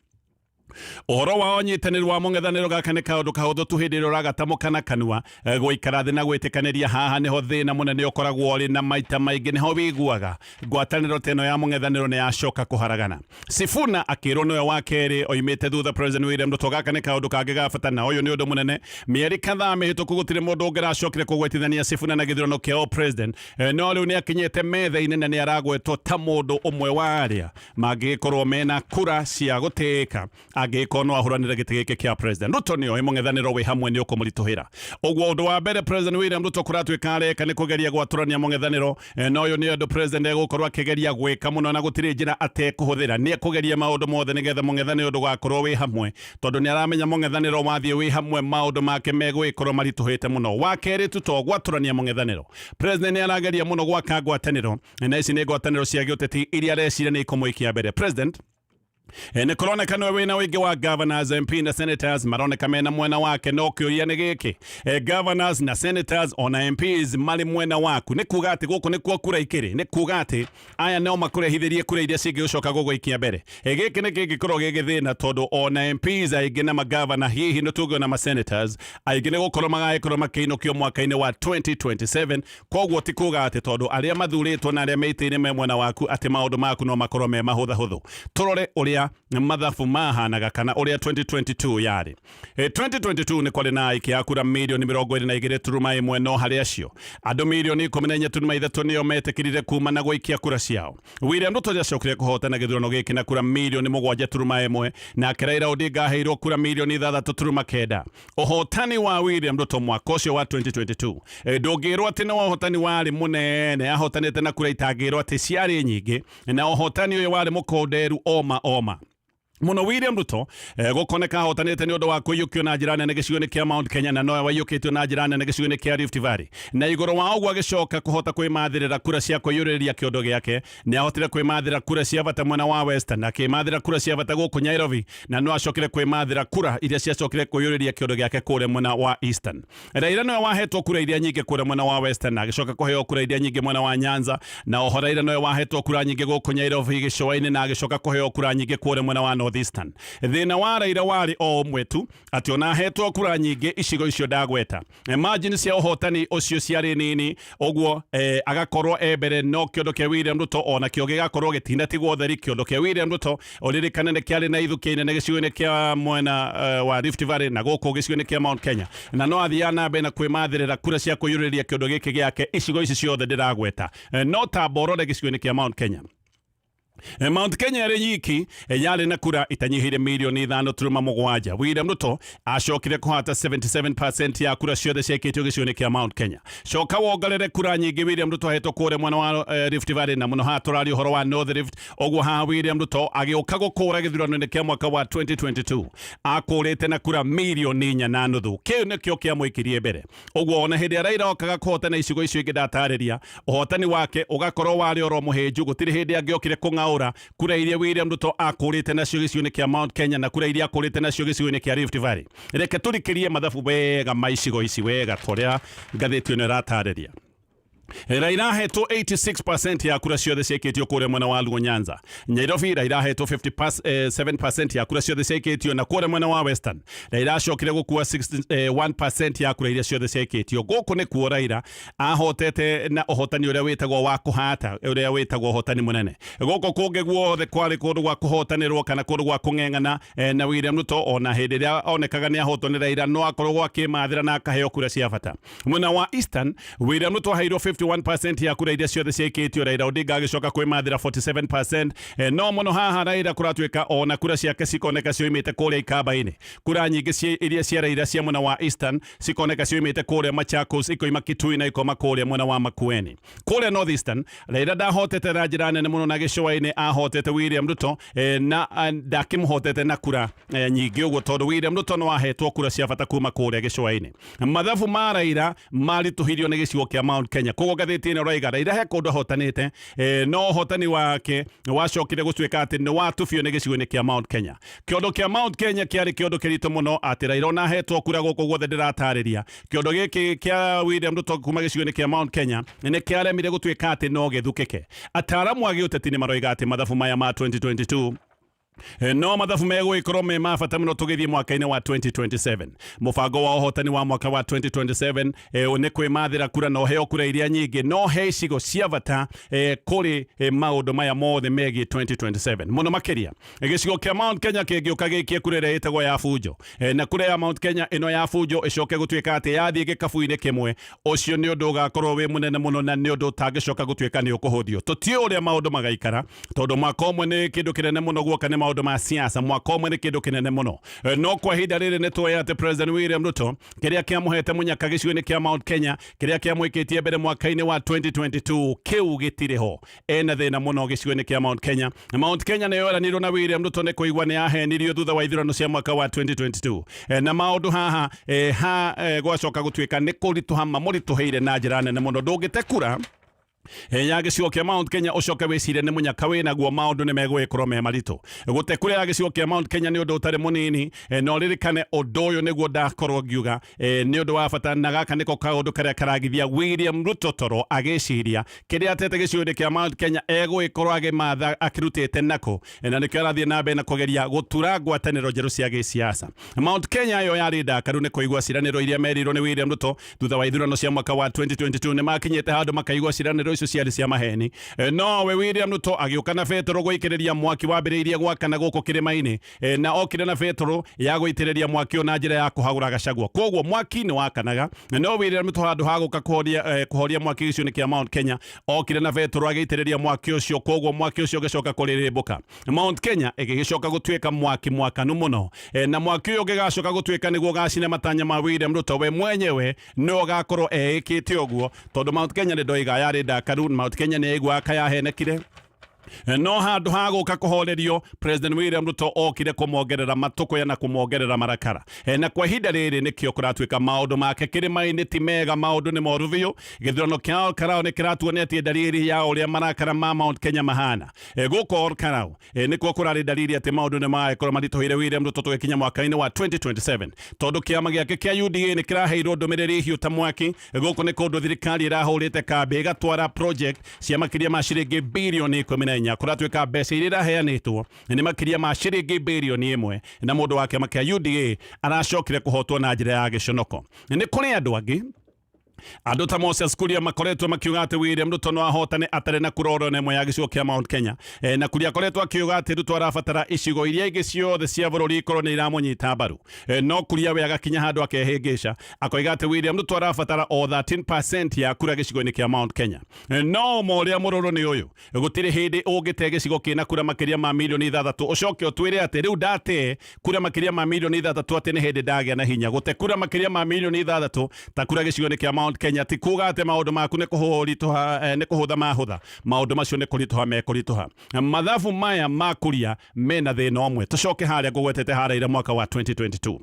ũhoro wa ũnyitanĩri wa mũng'ethanĩro gaka nĩ kaũndũ kahũthũ tu hĩndĩ ĩrĩa ũragatamũka na kanua. Gũikara thĩ na gwĩtĩkanĩria, haha nĩho thĩna mũnene ũkoragwo ũrĩ, na maita maingĩ nĩho wĩiguaga ngwatanĩro ta ĩno ya mũng'ethanĩro nĩ yacoka kũharagana. Sifuna akĩrwo nĩwe wa kerĩ oimĩte thutha President William Ruto. Gaka nĩ kaũndũ kangĩ ga bata, na ũyũ nĩ ũndũ mũnene. Mĩeri kadhaa mĩhĩtũku gũtirĩ mũndũ ũngĩracokire kũgwetithania Sifuna na gĩthurano kĩa president, no rĩu nĩ akinyĩte metha-inĩ na nĩ aragwetwo ta mũndũ ũmwe wa arĩa mangĩgĩkorwo mena kura cia gũtĩĩka angĩgĩkorwo no ahũranĩre gĩtĩ gĩkĩ kĩa president. Ruto nĩoĩ mũng'ethanĩro wĩ hamwe nĩ ũkũmũritũhĩra. Ũguo ũndũ wa mbere President William Ruto kũratuĩka areka nĩ kũgeria gwatũrania mũng'ethanĩro, na ũyũ nĩ ũndũ president egũkorwo akĩgeria gwĩka mũno, na gũtirĩ njĩra atekũhũthĩra. Nĩ ekũgeria maũndũ mothe nĩgetha mũng'ethanĩro ndũgakorwo wĩ hamwe, tondũ nĩ aramenya mũng'ethanĩro wathiĩ wĩ hamwe maũndũ make megũgĩkorwo maritũhĩte mũno. Wa kerĩ, tu to gwatũrania mũng'ethanĩro, president nĩ arageria mũno gwaka ngwatanĩro, na ici nĩ ngwatanĩro cia gĩũteti iria areciria nĩ ikũmũikia mbere president. Nĩ kũroneka nĩwe wĩna ũingĩ wa governors, MP na senators maroneka mena mwena wake. No kĩũria nĩ gĩkĩ, governors na senators ona MPs marĩ mwena waku, nĩ kuga atĩ gũkũ nĩkuo kura ikĩrĩ, nĩ kuga atĩ aya no makũrehithĩrie kura iria cingĩgũcoka gũgũikia mbere. Gĩkĩ nĩ kĩngĩkorwo gĩ gĩthĩna, tondũ ona MPs aingĩ na magavana, hihi nĩ tuge ona masenators aingĩ, nĩ gũkorwo magagĩkorwo makĩinũkio mwaka-inĩ wa 2027. Koguo ti kuga atĩ tondũ arĩa mathurĩtwo na arĩa meitĩire me mwena waku atĩ maũndũ maku no makorwo me mahũthahũthũ. Tũrore ũrĩa mathabu mahanaga kana ũrĩa 2022 yarĩ. 2022 nĩ kwarĩ na aikia a kura mirioni 22.1, no harĩ acio andũ mirioni 14.3 nĩo metĩkĩrire kuma na gũikia kura ciao. William Ruto nĩacokire kũhotana gĩthurano gĩkĩ na kura mirioni 7.1, nake Raila Odinga aheirwo kura mirioni 6.9. Ũhotani wa William Ruto mwaka ũcio wa 2022, ndũngĩrwo atĩ nĩ ũhotani warĩ mũnene. Ahotanĩte na kura itangĩrwo atĩ ciarĩ nyingĩ, na ũhotani ũyũ warĩ mũkonderu oma oma muno. William Ruto gukoneka ahotanite ni undu wa kuiyukio na njira nene gicigo-inĩ kĩa Mount Kenya, na nowe waiyũkĩtio na njira nene gĩcigo-inĩ kĩa Rift Valley, na igũrũ wa ũguo agĩcoka kũhota kwĩmathĩrĩra kura cia kũiyũrĩrĩria kĩondo gĩake. Nĩ ahotire kwĩmathĩra kura cia bata mwena wa Western, akĩmathĩra kura cia bata gũkũ Nairobi, na no acokire kwĩmathĩra kura iria ciacokire kũiyũrĩrĩria kĩondo gĩake kũrĩa mwena wa Eastern. Raila nowe wahetwo kura iria nyingĩ kũrĩa mwena wa Western, na agĩcoka kũheo kura iria nyingĩ mwena wa Nyanza, na oho Raila nowe wahetwo kura nyingĩ gũkũ Nairobi gĩcũa-inĩ, na agĩcoka kũheo kura nyingĩ kũrĩa mwena wa North Eastern. Thĩna wa Raila warĩ o ũmwe tu, atĩ ona ahetwo kura nyingĩ icigo icio ndagweta, margin cia ũhotani ũcio ciarĩ nini. Ũguo agakorwo e mbere, no kĩondo kĩa William Ruto ona kĩo gĩgakorwo gĩtinatigwo theri. Kĩondo kĩa William Ruto, ũririkane, nĩ kĩarĩ na ithukĩ nene gĩcigo-inĩ kĩa mwena wa Rift Valley na gũkũ gĩcigo-inĩ kĩa Mount Kenya, na no athiaga na mbere na kwĩmathĩrĩra kura cia kũiyũrĩrĩria kĩondo gĩkĩ gĩake icigo ici ciothe ndĩragweta. No ta borore gĩcigo-inĩ kĩa Mount Kenya. Mount Kenya ĩrĩ nyiki yarĩ na kura itanyihĩire mirioni 5.7. William Ruto acokire kũhata 77% ya kura ciothe ciaikĩtio gĩcigo-inĩ kĩa Mount Kenya. Coka wongerere kura nyingĩ William Ruto ahetwo kũrĩa mwena wa Rift Valley, na mũno haha tũraria ũhoro wa North Rift. Ũguo haha William Ruto agĩũka gũkũra gĩthurano-inĩ kĩa mwaka wa 2022 akũrĩte na kura mirioni 4.5. Kĩu nĩkĩo kĩamũikirie mbere. Ũguo ona hĩndĩ ĩrĩa Raila okaga kũhotana icigo icio ingĩ ndatarĩria, ũhotani wake ũgakorwo warĩ oro mũhĩnju. Gũtirĩ hĩndĩ angĩokire kũng'aũra kura iria William Ruto akũrĩte nacio gĩcigo-inĩ kĩa Mount Kenya na kura iria akũrĩte nacio gĩcigo-inĩ kĩa Rift Valley. Reke tũrikĩrie mathabu wega ma icigo ici wega ta ũrĩa ngathĩti ĩno ĩratarĩria. Raila ahetwo 86% ya kura ciothe ciaikĩtio kũrĩa mwena wa Luo Nyanza. Nairobi Raila ahetwo 57% ya kura ciothe ciaikĩtio, na kũrĩa mwena wa Western Raila acokire gũkua 61% ya kura iria ciothe ciaikĩtio. Gũkũ nĩkuo Raila ahotete na ũhotani ũrĩa wĩtagwo wa kũhata, ũrĩa wĩtagwo ũhotani mũnene. Gũkũ kũngĩ guothe kwarĩ kũndũ gwa kũhotanĩrwo kana kũndũ gwa kũng'eng'ana na William Ruto ona hĩndĩ ĩrĩa onekaga nĩ ahotwo nĩ Raila no akoragwo akĩmathĩra na akaheo kura cia bata. Mwena wa Eastern William Ruto aheirwo 51% ya kura iria ciothe ciaikĩtio, Raila Odinga agĩcoka kwĩmathĩra 47%. No mũno haha Raila kũratuĩka ona kura ciake cikoneka cioimĩte kũrĩa ikamba-inĩ. Kura nyingĩ iria cia Raila cia mwena wa Eastern cikoneka cioimĩte kũrĩa Machakos, ikoima Kitui na ikoma kũrĩa mwena wa Makueni. Kũrĩa North Eastern Raila ndahotete na njĩra nene mũno, na gĩcũa-inĩ ahotete William Ruto na ndakĩmũhotete na kura nyingĩ ũguo, tondũ William Ruto no ahetwo kura cia bata kuma kũrĩa gĩcũa-inĩ. Mathabu ma Raila maritũhirio nĩ gĩcigo kĩa Mount Kenya. Koguo ngathĩti ĩno ĩroiga Raila he kũndũ ahotanĩte, no ũhotani wake wacokire gũtuĩka atĩ nĩ watubio nĩ gĩcigo-inĩ kĩa Mount Kenya. Kĩondo kĩa Mount Kenya kĩarĩ kĩondo kĩritũ mũno atĩ Raila ona ahetwo kura gũkũ guothe ndĩratarĩria. Kĩondo gĩkĩ kĩa William Ruto kuma gĩcigo-inĩ kĩa Mount Kenya nĩ kĩaremire gũtuĩka atĩ no gĩthukĩke. Ataaramu a gĩũteti nĩ maroiga atĩ mathabu maya ma 2022 no mathabu megũgĩkorwo me ma bata mũno tũgĩthiĩ mwaka-inĩ wa 2027. Mũbango wa ũhotani wa mwaka wa 2027 nĩ kwĩmathĩra kura na ũheo kura iria nyingĩ, no he icigo cia bata kũrĩ maũndũ maya mothe megiĩ 2027. Mũno makĩria gĩcigo kĩa Mount Kenya kĩngĩũka gĩikie kura ĩrĩa ĩtagwo ya bunjo, na kura ya Mount Kenya ĩno ya bunjo ĩcoke gũtuĩka atĩ yathiĩ gĩkabu-inĩ kĩmwe, ũcio nĩ ũndũ ũgakorwo wĩ mũnene mũno na nĩ ũndũ ũtangĩcoka gũtuĩka nĩ ũkũhũthio. Tũtiũĩ ũrĩa maũndũ magaikara, tondũ mwaka ũmwe nĩ kĩndũ kĩnene mũno guoka nĩ maũndũ ma siasa, mwaka ũmwe nĩ kĩndũ kĩnene mũno. No kwa ihinda rĩrĩ nĩ tũĩ atĩ President William Ruto kĩrĩa kĩamũhete mũnyaka gĩcigo-inĩ kĩa Mount Kenya, kĩrĩa kĩamũikĩtie mbere mwaka-inĩ wa 2022, kĩu gĩtirĩ ho. Ena thĩna mũno gĩcigo-inĩ kĩa Mount Kenya. Mount Kenya nĩyo ĩranirwo na William Ruto nĩ kũigua nĩ yahenirio thutha wa ithurano cia mwaka wa 2022. Na maũndũ haha ha gwacoka gũtuĩka nĩ kũritũha mamũritũhĩire na njĩra nene mũno. Ndũngĩte kura ya gĩcigo kĩa Mount Kenya ũcoke wĩcirie nĩ mũnyaka wĩnaguo, maũndũ nĩ megũgĩkorwo me maritũ. Gũte kura ya gĩcigo kĩa Mount Kenya nĩ ũndũ ũtarĩ mũnini, na ũririkane ũndũ ũyũ nĩguo ndakorwo ngiuga nĩ ũndũ wa bata, na gaka nĩko kaũndũ karĩa karagithia William Ruto toro agĩciria kĩrĩa atete gĩcigo-inĩ kĩa Mount Kenya egũgĩkorwo agĩmatha akĩrutĩte nako, na nĩkĩo arathiĩ na mbere na kũgeria gũtura ngwatanĩro njerũ cia gĩsiasa. Mount Kenya yo yarĩ ndakaru nĩ kũigua ciĩranĩro iria merirwo nĩ William Ruto thutha wa ithurano cia mwaka wa 2022. Nĩ makinyĩte handũ makaigua ciĩranĩro icio ciarĩ cia maheni. Nowe William Ruto agĩũka na betũrũ gũikĩrĩria mwaki wambĩrĩirie gwakana gũkũ kĩrĩma-inĩ, na okire na betũrũ ya gũitĩrĩria mwaki ũyũ na njĩra ya kũhagũra Gachagua. Koguo mwaki nĩ wakanaga, no William Ruto handũ ha gũka kũhoria mwaki gĩcigo-inĩ kĩa Mount Kenya, okire na betũrũ agĩitĩrĩria mwaki ũcio. Koguo mwaki ũcio ũgĩcoka kũrĩrĩmbũka. Mount Kenya ĩgĩgĩcoka gũtuĩka mwaki mwakanu mũno, na mwaki ũyũ ũngĩgacoka gũtuĩka nĩguo ũgacina matanya ma William Ruto, we mwenyewe nĩwe ũgakorwo eĩkĩte ũguo, tondũ Mount Kenya nĩ ndoiga yarĩ ndakaru. Mount Kenya nĩ yaiguaga kayahenekire, no handũ ha gũka kũhorerio, President William Ruto okire kũmongerera matũkũya na kũmongerera marakara. Na kwa ihinda rĩrĩ nĩkĩo kũratuĩka maũndũ make kĩrĩma-inĩ ti mega, maũndũ nĩ moru biũ. Gĩthurano kĩa Ol Kalou nĩ kĩratuonetie ndariri ya ũrĩa marakara ma Mount Kenya mahana. Gũkũ Ol Kalou nĩkuo kũrarĩ ndariri atĩ maũndũ nĩ magagĩkorwo maritũhĩire William Ruto tũgĩkinya mwaka-inĩ wa 2027, tondũ kĩama gĩake kĩa UDA nĩ kĩraheirwo ndũmĩrĩri hiũ ta mwaki. Gũkũ nĩ kũndũ thirikari ĩrahũrĩte kambĩ ĩgatwara project cia makĩria ma ciringi birioni 14. Kũratuĩka mbeca iria iraheanĩtwo nĩ makĩria ma ciringi birioni 1, na mũndũ wa kĩama kĩa UDA aracokire kũhotwo na njĩra ya gĩconoko. Nĩ kũrĩ andũ angĩ Andũ ta Moses Kuria makoretwo makiuga atĩ William Ruto no ahotane atarĩ na kura oro na ĩmwe ya gĩcigo kĩa Mount Kenya. Na Kuria akoretwo akiuga atĩ Ruto arabatara icigo iria ingĩ ciothe cia bũrũri ikorwo nĩ iramũnyita mbaru. No Kuria we agakinya handũ akehĩngĩca akoiga atĩ William Ruto arabatara o 13% ya kura gĩcigo-inĩ kĩa Mount Kenya. No ũma ũrĩa mũrũrũ nĩ ũyũ, gũtirĩ hĩndĩ ũngĩte gĩcigo kĩna kura makĩria ma mirioni 6 ũcoke ũtwĩre atĩ rĩu ndate kura makĩria ma mirioni 6 atĩ nĩ hĩndĩ ndagĩa na hinya. Gũte kura makĩria ma mirioni 6 ta kura gĩcigo-inĩ kĩa Mount Kenya ti kuga atĩ maũndũ maku nĩ kũhũritũha, nĩ kũhũtha mahũtha, maũndũ macio nĩ kũritũha mekũritũha. Mathabu maya ma Kuria mena thĩna ũmwe. Tũcoke harĩa ngũgwetete ha Raila mwaka wa 2022.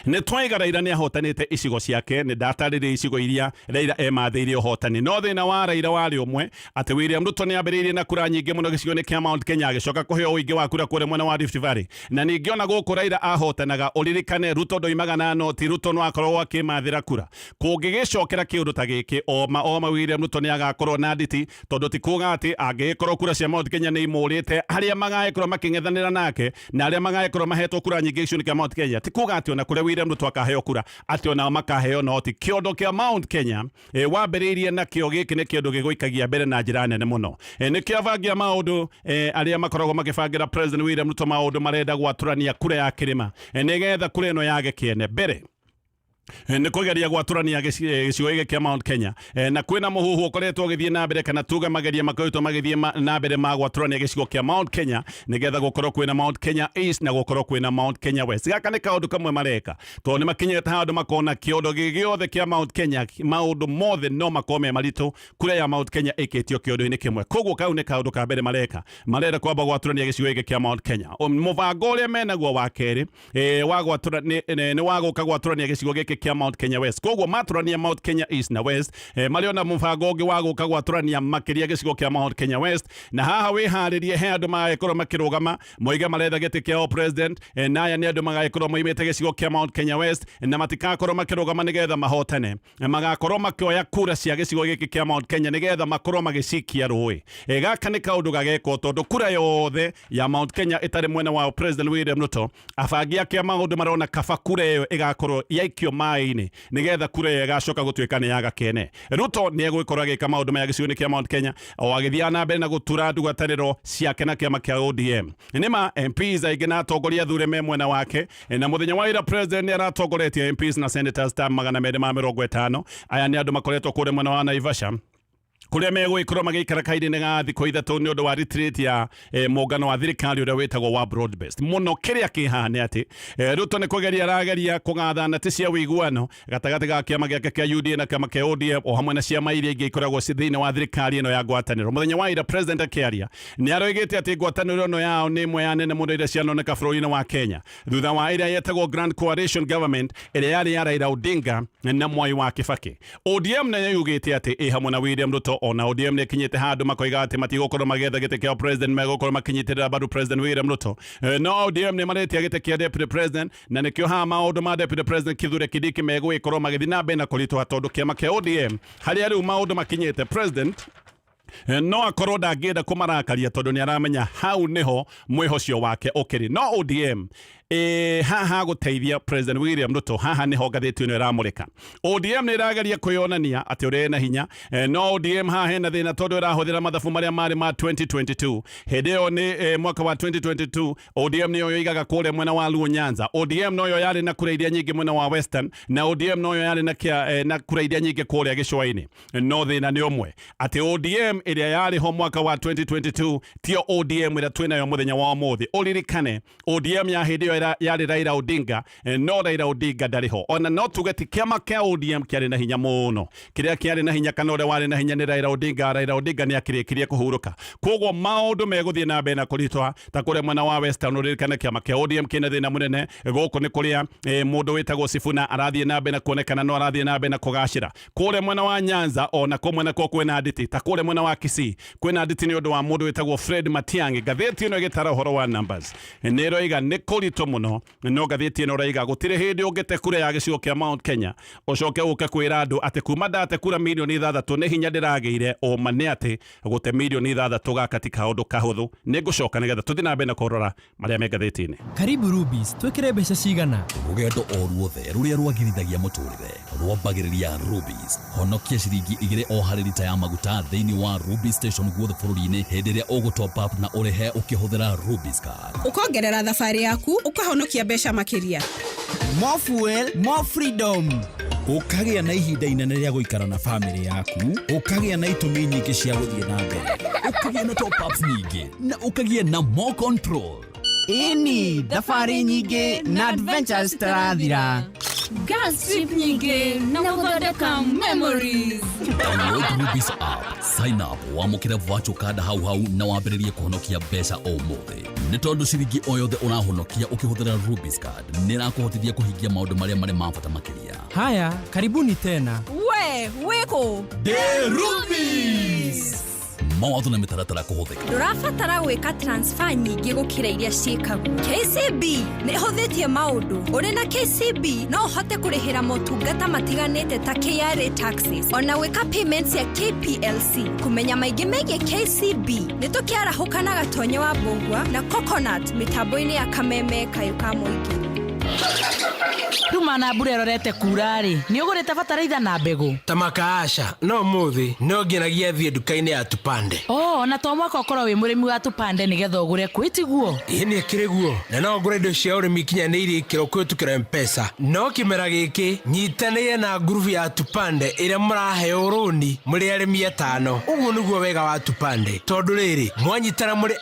Nĩ twaiga Raila nĩ ahotanĩte icigo ciake, nĩ ndatarĩria icigo iria Raila emathĩire ũhotani. No thĩna wa Raila warĩ ũmwe, atĩ William Ruto nĩ ambĩrĩirie na kura nyingĩ mũno gĩcigo-inĩ kĩa Mount Kenya, agĩcoka kũheo ũingĩ wa kura kũrĩa mwena wa Rift Valley. Na ningĩ ona gũkũ Raila ahotanaga, ũririkane Ruto ndoimaga na noti, Ruto no akoragwo akĩmathĩra kura. Kũngĩgĩcokera kĩũndũ ta gĩkĩ, oma oma William Ruto nĩ agakorwo na nditi, tondũ ti kuga atĩ angĩgĩkorwo kura cia Mount Kenya nĩ imũrĩte, arĩa magagĩkorwo makĩng'ethanĩra nake na arĩa magagĩkorwo mahetwo kura nyingĩ gĩcigo-inĩ kĩa Mount Kenya, ti kuga atĩ ona kũrĩa William Ruto akaheo kura atĩ onao makaheo noti. Kĩondo kĩa Mount Kenya wambĩrĩirie nakĩo gĩkĩ nĩ kĩndũ gĩgũikagia mbere na njĩra nene mũno. Nĩkĩo abangi a maũndũ arĩa makoragwo makĩbangĩra President William Ruto maũndũ marenda gwatũrania kura ya kĩrĩma, nĩgetha kura ĩno yage kĩene. Mbere nĩ kũgeria gwatũrania gĩcigo gĩkĩ kĩa Mount Kenya, na kwĩna mũhuhu ũkoretwo ũgĩthiĩ na mbere, kana tuge mageria makoretwo magĩthiĩ na mbere ma gwatũrania gĩcigo kĩa Mount Kenya, nĩgetha gũkorwo kwĩna Mount Kenya East na gũkorwo kwĩna Mount Kenya West. Gaka nĩ kaũndũ kamwe mareka, tondũ nĩ makinyĩte handũ makona kĩondo gĩothe kĩa Mount Kenya, maũndũ mothe no makorwo me maritũ kura ya Mount Kenya ĩkĩtio kĩondo-inĩ kĩmwe. Koguo kau nĩ kaũndũ ka mbere mareka, marenda kwamba gwatũrania gĩcigo gĩkĩ kĩa Mount Kenya. Mũbango ũrĩa menaguo wa kerĩ wa gwatũra nĩ wa gũka gwatũrania gĩcigo gĩkĩ kĩa Mount Kenya West. Koguo matũrania Mount Kenya East na West, marĩ ona mũbango ũngĩ wa gũka gwatũrania makĩria gĩcigo kĩa Mount Kenya West. Na haha wĩharĩrie, he andũ magagĩkorwo makĩrũgama moige maretha gĩtĩ kĩa president, na aya nĩ andũ magagĩkorwo moimĩte gĩcigo kĩa Mount Kenya West, na matikakorwo makĩrũgama nĩgetha mahotane, magakorwo makĩoya kura cia gĩcigo gĩkĩ kĩa Mount Kenya nĩgetha makorwo magĩcikia rũĩ. Gaka nĩ kaũndũ gagekwo tondũ kura yothe ya Mount Kenya ĩtarĩ mwena wa President William Ruto, abangi ake a maũndũ marona kaba kura ĩyo ĩgakorwo yaikio maĩ-inĩ, nĩgetha kura ĩyo ĩgacoka gũtuĩka nĩ yaga kene. Ruto nĩ egũgĩkorwo agĩka maũndũ maya gĩcigo-inĩ kĩa Mount Kenya o agĩthiaga na mbere na gũtura ndũgatanĩro ciake na kĩama kĩa ODM. Nĩma MPs aingĩ na atongoria athure me mwena wake, na mũthenya wa ira president nĩ aratongoretie MPs na senators ta 250. Aya nĩ andũ makoretwo kũrĩa mwena wa Naivasha, kũrĩa megũgĩkorwo magĩikara kahinda-inĩ ga thikũ 3 nĩ ũndũ wa retreat ya mũngano wa thirikari ũrĩa wĩtagwo wa broad based mũno. Kĩrĩa kĩ haha nĩ atĩ Ruto nĩ kũgeria arageria kũgatha nati cia ũiguano gatagatĩ ga kĩama gĩake kĩa UDA na kĩama kĩa ODM, o hamwe na ciama iria ingĩ ikoragwo ci thĩinĩ wa thirikari ĩno ya ngwatanĩro. Mũthenya wa ira president akĩaria nĩ aroigĩte atĩ ngwatanĩro ĩno yao nĩ ĩmwe ya nene mũno iria cianoneka bũrũri-inĩ wa Kenya thutha wa ĩrĩa yetagwo Grand Coalition Government ĩrĩa yarĩ ya Raila Odinga na Mwai wa Kibaki. ODM nayo yugĩte atĩ ĩ hamwe na William Ruto. Ona ODM nĩ ĩkinyĩte handũ makoiga atĩ matigũkorwo magĩetha gĩtĩ kĩa president, megũkorwo makĩnyitĩrĩra mbaru President William Ruto. No ODM nĩ maretia gĩtĩ kĩa deputy president, na nĩkĩo haha maũndũ ma deputy president Kithure Kindiki megũgĩkorwo magĩthiĩ na mbere na kũritũha, tondũ kĩama kĩa ODM harĩa rĩu maũndũ makinyĩte, president no akorwo ndangĩenda kũmarakaria, tondũ nĩ aramenya hau nĩho mwĩhocio wake ũkĩrĩ. No ODM haha gũteithia President William Ruto, haha nĩho ngathĩti ĩno ĩramũrĩka. ODM nĩ ĩrageria kwĩyonania atĩ ũrĩa ĩna hinya, no ODM haha hena thĩna, tondũ ĩrahũthĩra mathabu marĩa marĩ ma 2022. Hĩndĩ ĩyo nĩ mwaka wa 2022, ODM nĩyo yoigaga kũrĩa mwena wa Luo Nyanza, ODM noyo yarĩ na kura iria nyingĩ mwena wa Western, na ODM noyo yarĩ na kura iria nyingĩ kũrĩa gĩcũa-inĩ. No thĩna nĩ ũmwe, atĩ ODM ĩrĩa yarĩ ho mwaka wa 2022 tio ODM ĩrĩa twĩnayo mũthenya wa ũmũthĩ. Ũririkane ODM ya hĩndĩ ĩyo yarĩ Raila Odinga, no Raila Odinga ndarĩ ho. Ona no tuge ti kĩama kĩa ODM kĩarĩ na hinya mũno. Kĩrĩa kĩarĩ na hinya kana ũrĩa warĩ na hinya nĩ Raila Odinga. Raila Odinga nĩ akĩrĩkirie kũhurũka, koguo maũndũ megũthiĩ na mbere na kũritũha. Ta kũrĩa mwena wa Western, ũririkane kĩama kĩa ODM kĩna thĩna mũnene. Gũkũ nĩ kũrĩa mũndũ wĩtagwo Sifuna arathiĩ na mbere na kuonekana no arathiĩ na mbere na kũgacĩra. Kũrĩa mwena wa Nyanza ona kũmwe nakuo kwĩna nditi, ta kũrĩa mwena wa Kisii kwĩna nditi nĩ ũndũ wa mũndũ wĩtagwo Fred Matiang'i. Ngathĩti ĩno ĩgĩtara ũhoro wa numbers nĩ ĩroiga nĩ kũritũha. ũritũ mũno. No ngathĩti ĩno ũraiga gũtirĩ hĩndĩ ũngĩte kura ya gĩcigo kĩa Mount Kenya ũcoke ũke kwĩra andũ atĩ kuma ndate kura mirioni 6 nĩ hinya ndĩragĩire. Ũma nĩ atĩ gũte mirioni 6 gaka ti kaũndũ kahũthũ. Nĩ ngũcoka nĩgetha tũthiĩ na mbere na kũrora marĩa me ngathĩti-inĩ. Karibu Rubis, twĩkĩre mbeca cigana? Rũgendo o ruothe rũrĩa rwagĩrithagia mũtũrĩre rwambagĩrĩria Rubis. Honokia ciringi 2 o harĩ rita ya maguta thĩinĩ wa Rubis station guothe bũrũri-inĩ hĩndĩ ĩrĩa ũgũ top up na ũrĩhe ũkĩhũthĩra Rubis card. Ũkongerera thabarĩ yaku, ũkahonokia mbeca makĩria. More fuel, more freedom. Ũkagĩa na ihinda inene rĩa gũikara na famĩlĩ yaku, ũkagĩa na itũmi nyingĩ cia gũthiĩ na mbere. Ũkagĩa na top ups nyingĩ na ũkagĩa na more control. Ĩni, thabarĩ nyingĩ na adventures citarathira. Gas trip nyingĩ na gũthondeka memories. Download Rubis app, sign up, wamũkĩre virtual card hau hau na wambĩrĩrie kũhonokia mbeca ũmũthĩ, nĩ tondũ ciringi o yothe ũrahonokia ũkĩhũthĩra Rubis card nĩ ĩrakũhotithia kũhingia maũndũ marĩa marĩ ma bata makĩria. Haya, karibuni tena. We wĩkũ? Ndĩ Rubis. Mawatho na mĩtaratara kũhũthĩka. Ndũrabatara gwĩka transfer nyingĩ gũkĩra iria ciĩkagwo. KCB nĩ ĩhũthĩtie maũndũ. Ũrĩ na KCB no ũhote kũrĩhĩra motungata matiganĩte ta KRA taxes, ona gwĩka payments ya KPLC. Kũmenya maingĩ megiĩ KCB, nĩ tũkĩarahũka na Gatonye wa Mbũgua na Coconut mĩtambo-inĩ ya Kameme Kayũ ka Mũingĩ. Ruma na mbura ĩrorete kura-rĩ, nĩ ũgũrĩte bataraitha na mbegũ? Ta makaasha no mũthĩ no ngenagia thiĩ nduka-inĩ ya Tupande. Oh, na to mwaka ũkorwo wĩ mũrĩmi wa Tupande nĩgetha ũgũre kwĩ, tiguo? Ĩĩ, nĩ ĩkĩrĩ guo, na no ngũre indo cia ũrĩmi ikinyanĩirie ikĩro kũhĩtũkĩra Mpesa. No kĩmera gĩkĩ nyitanĩire na ngurubu ya Tupande ĩrĩa mũraheo rũni mũrĩ arĩmi atano. Ũguo nĩguo wega wa Tupande, tondũ rĩrĩ mwanyitana mũrĩ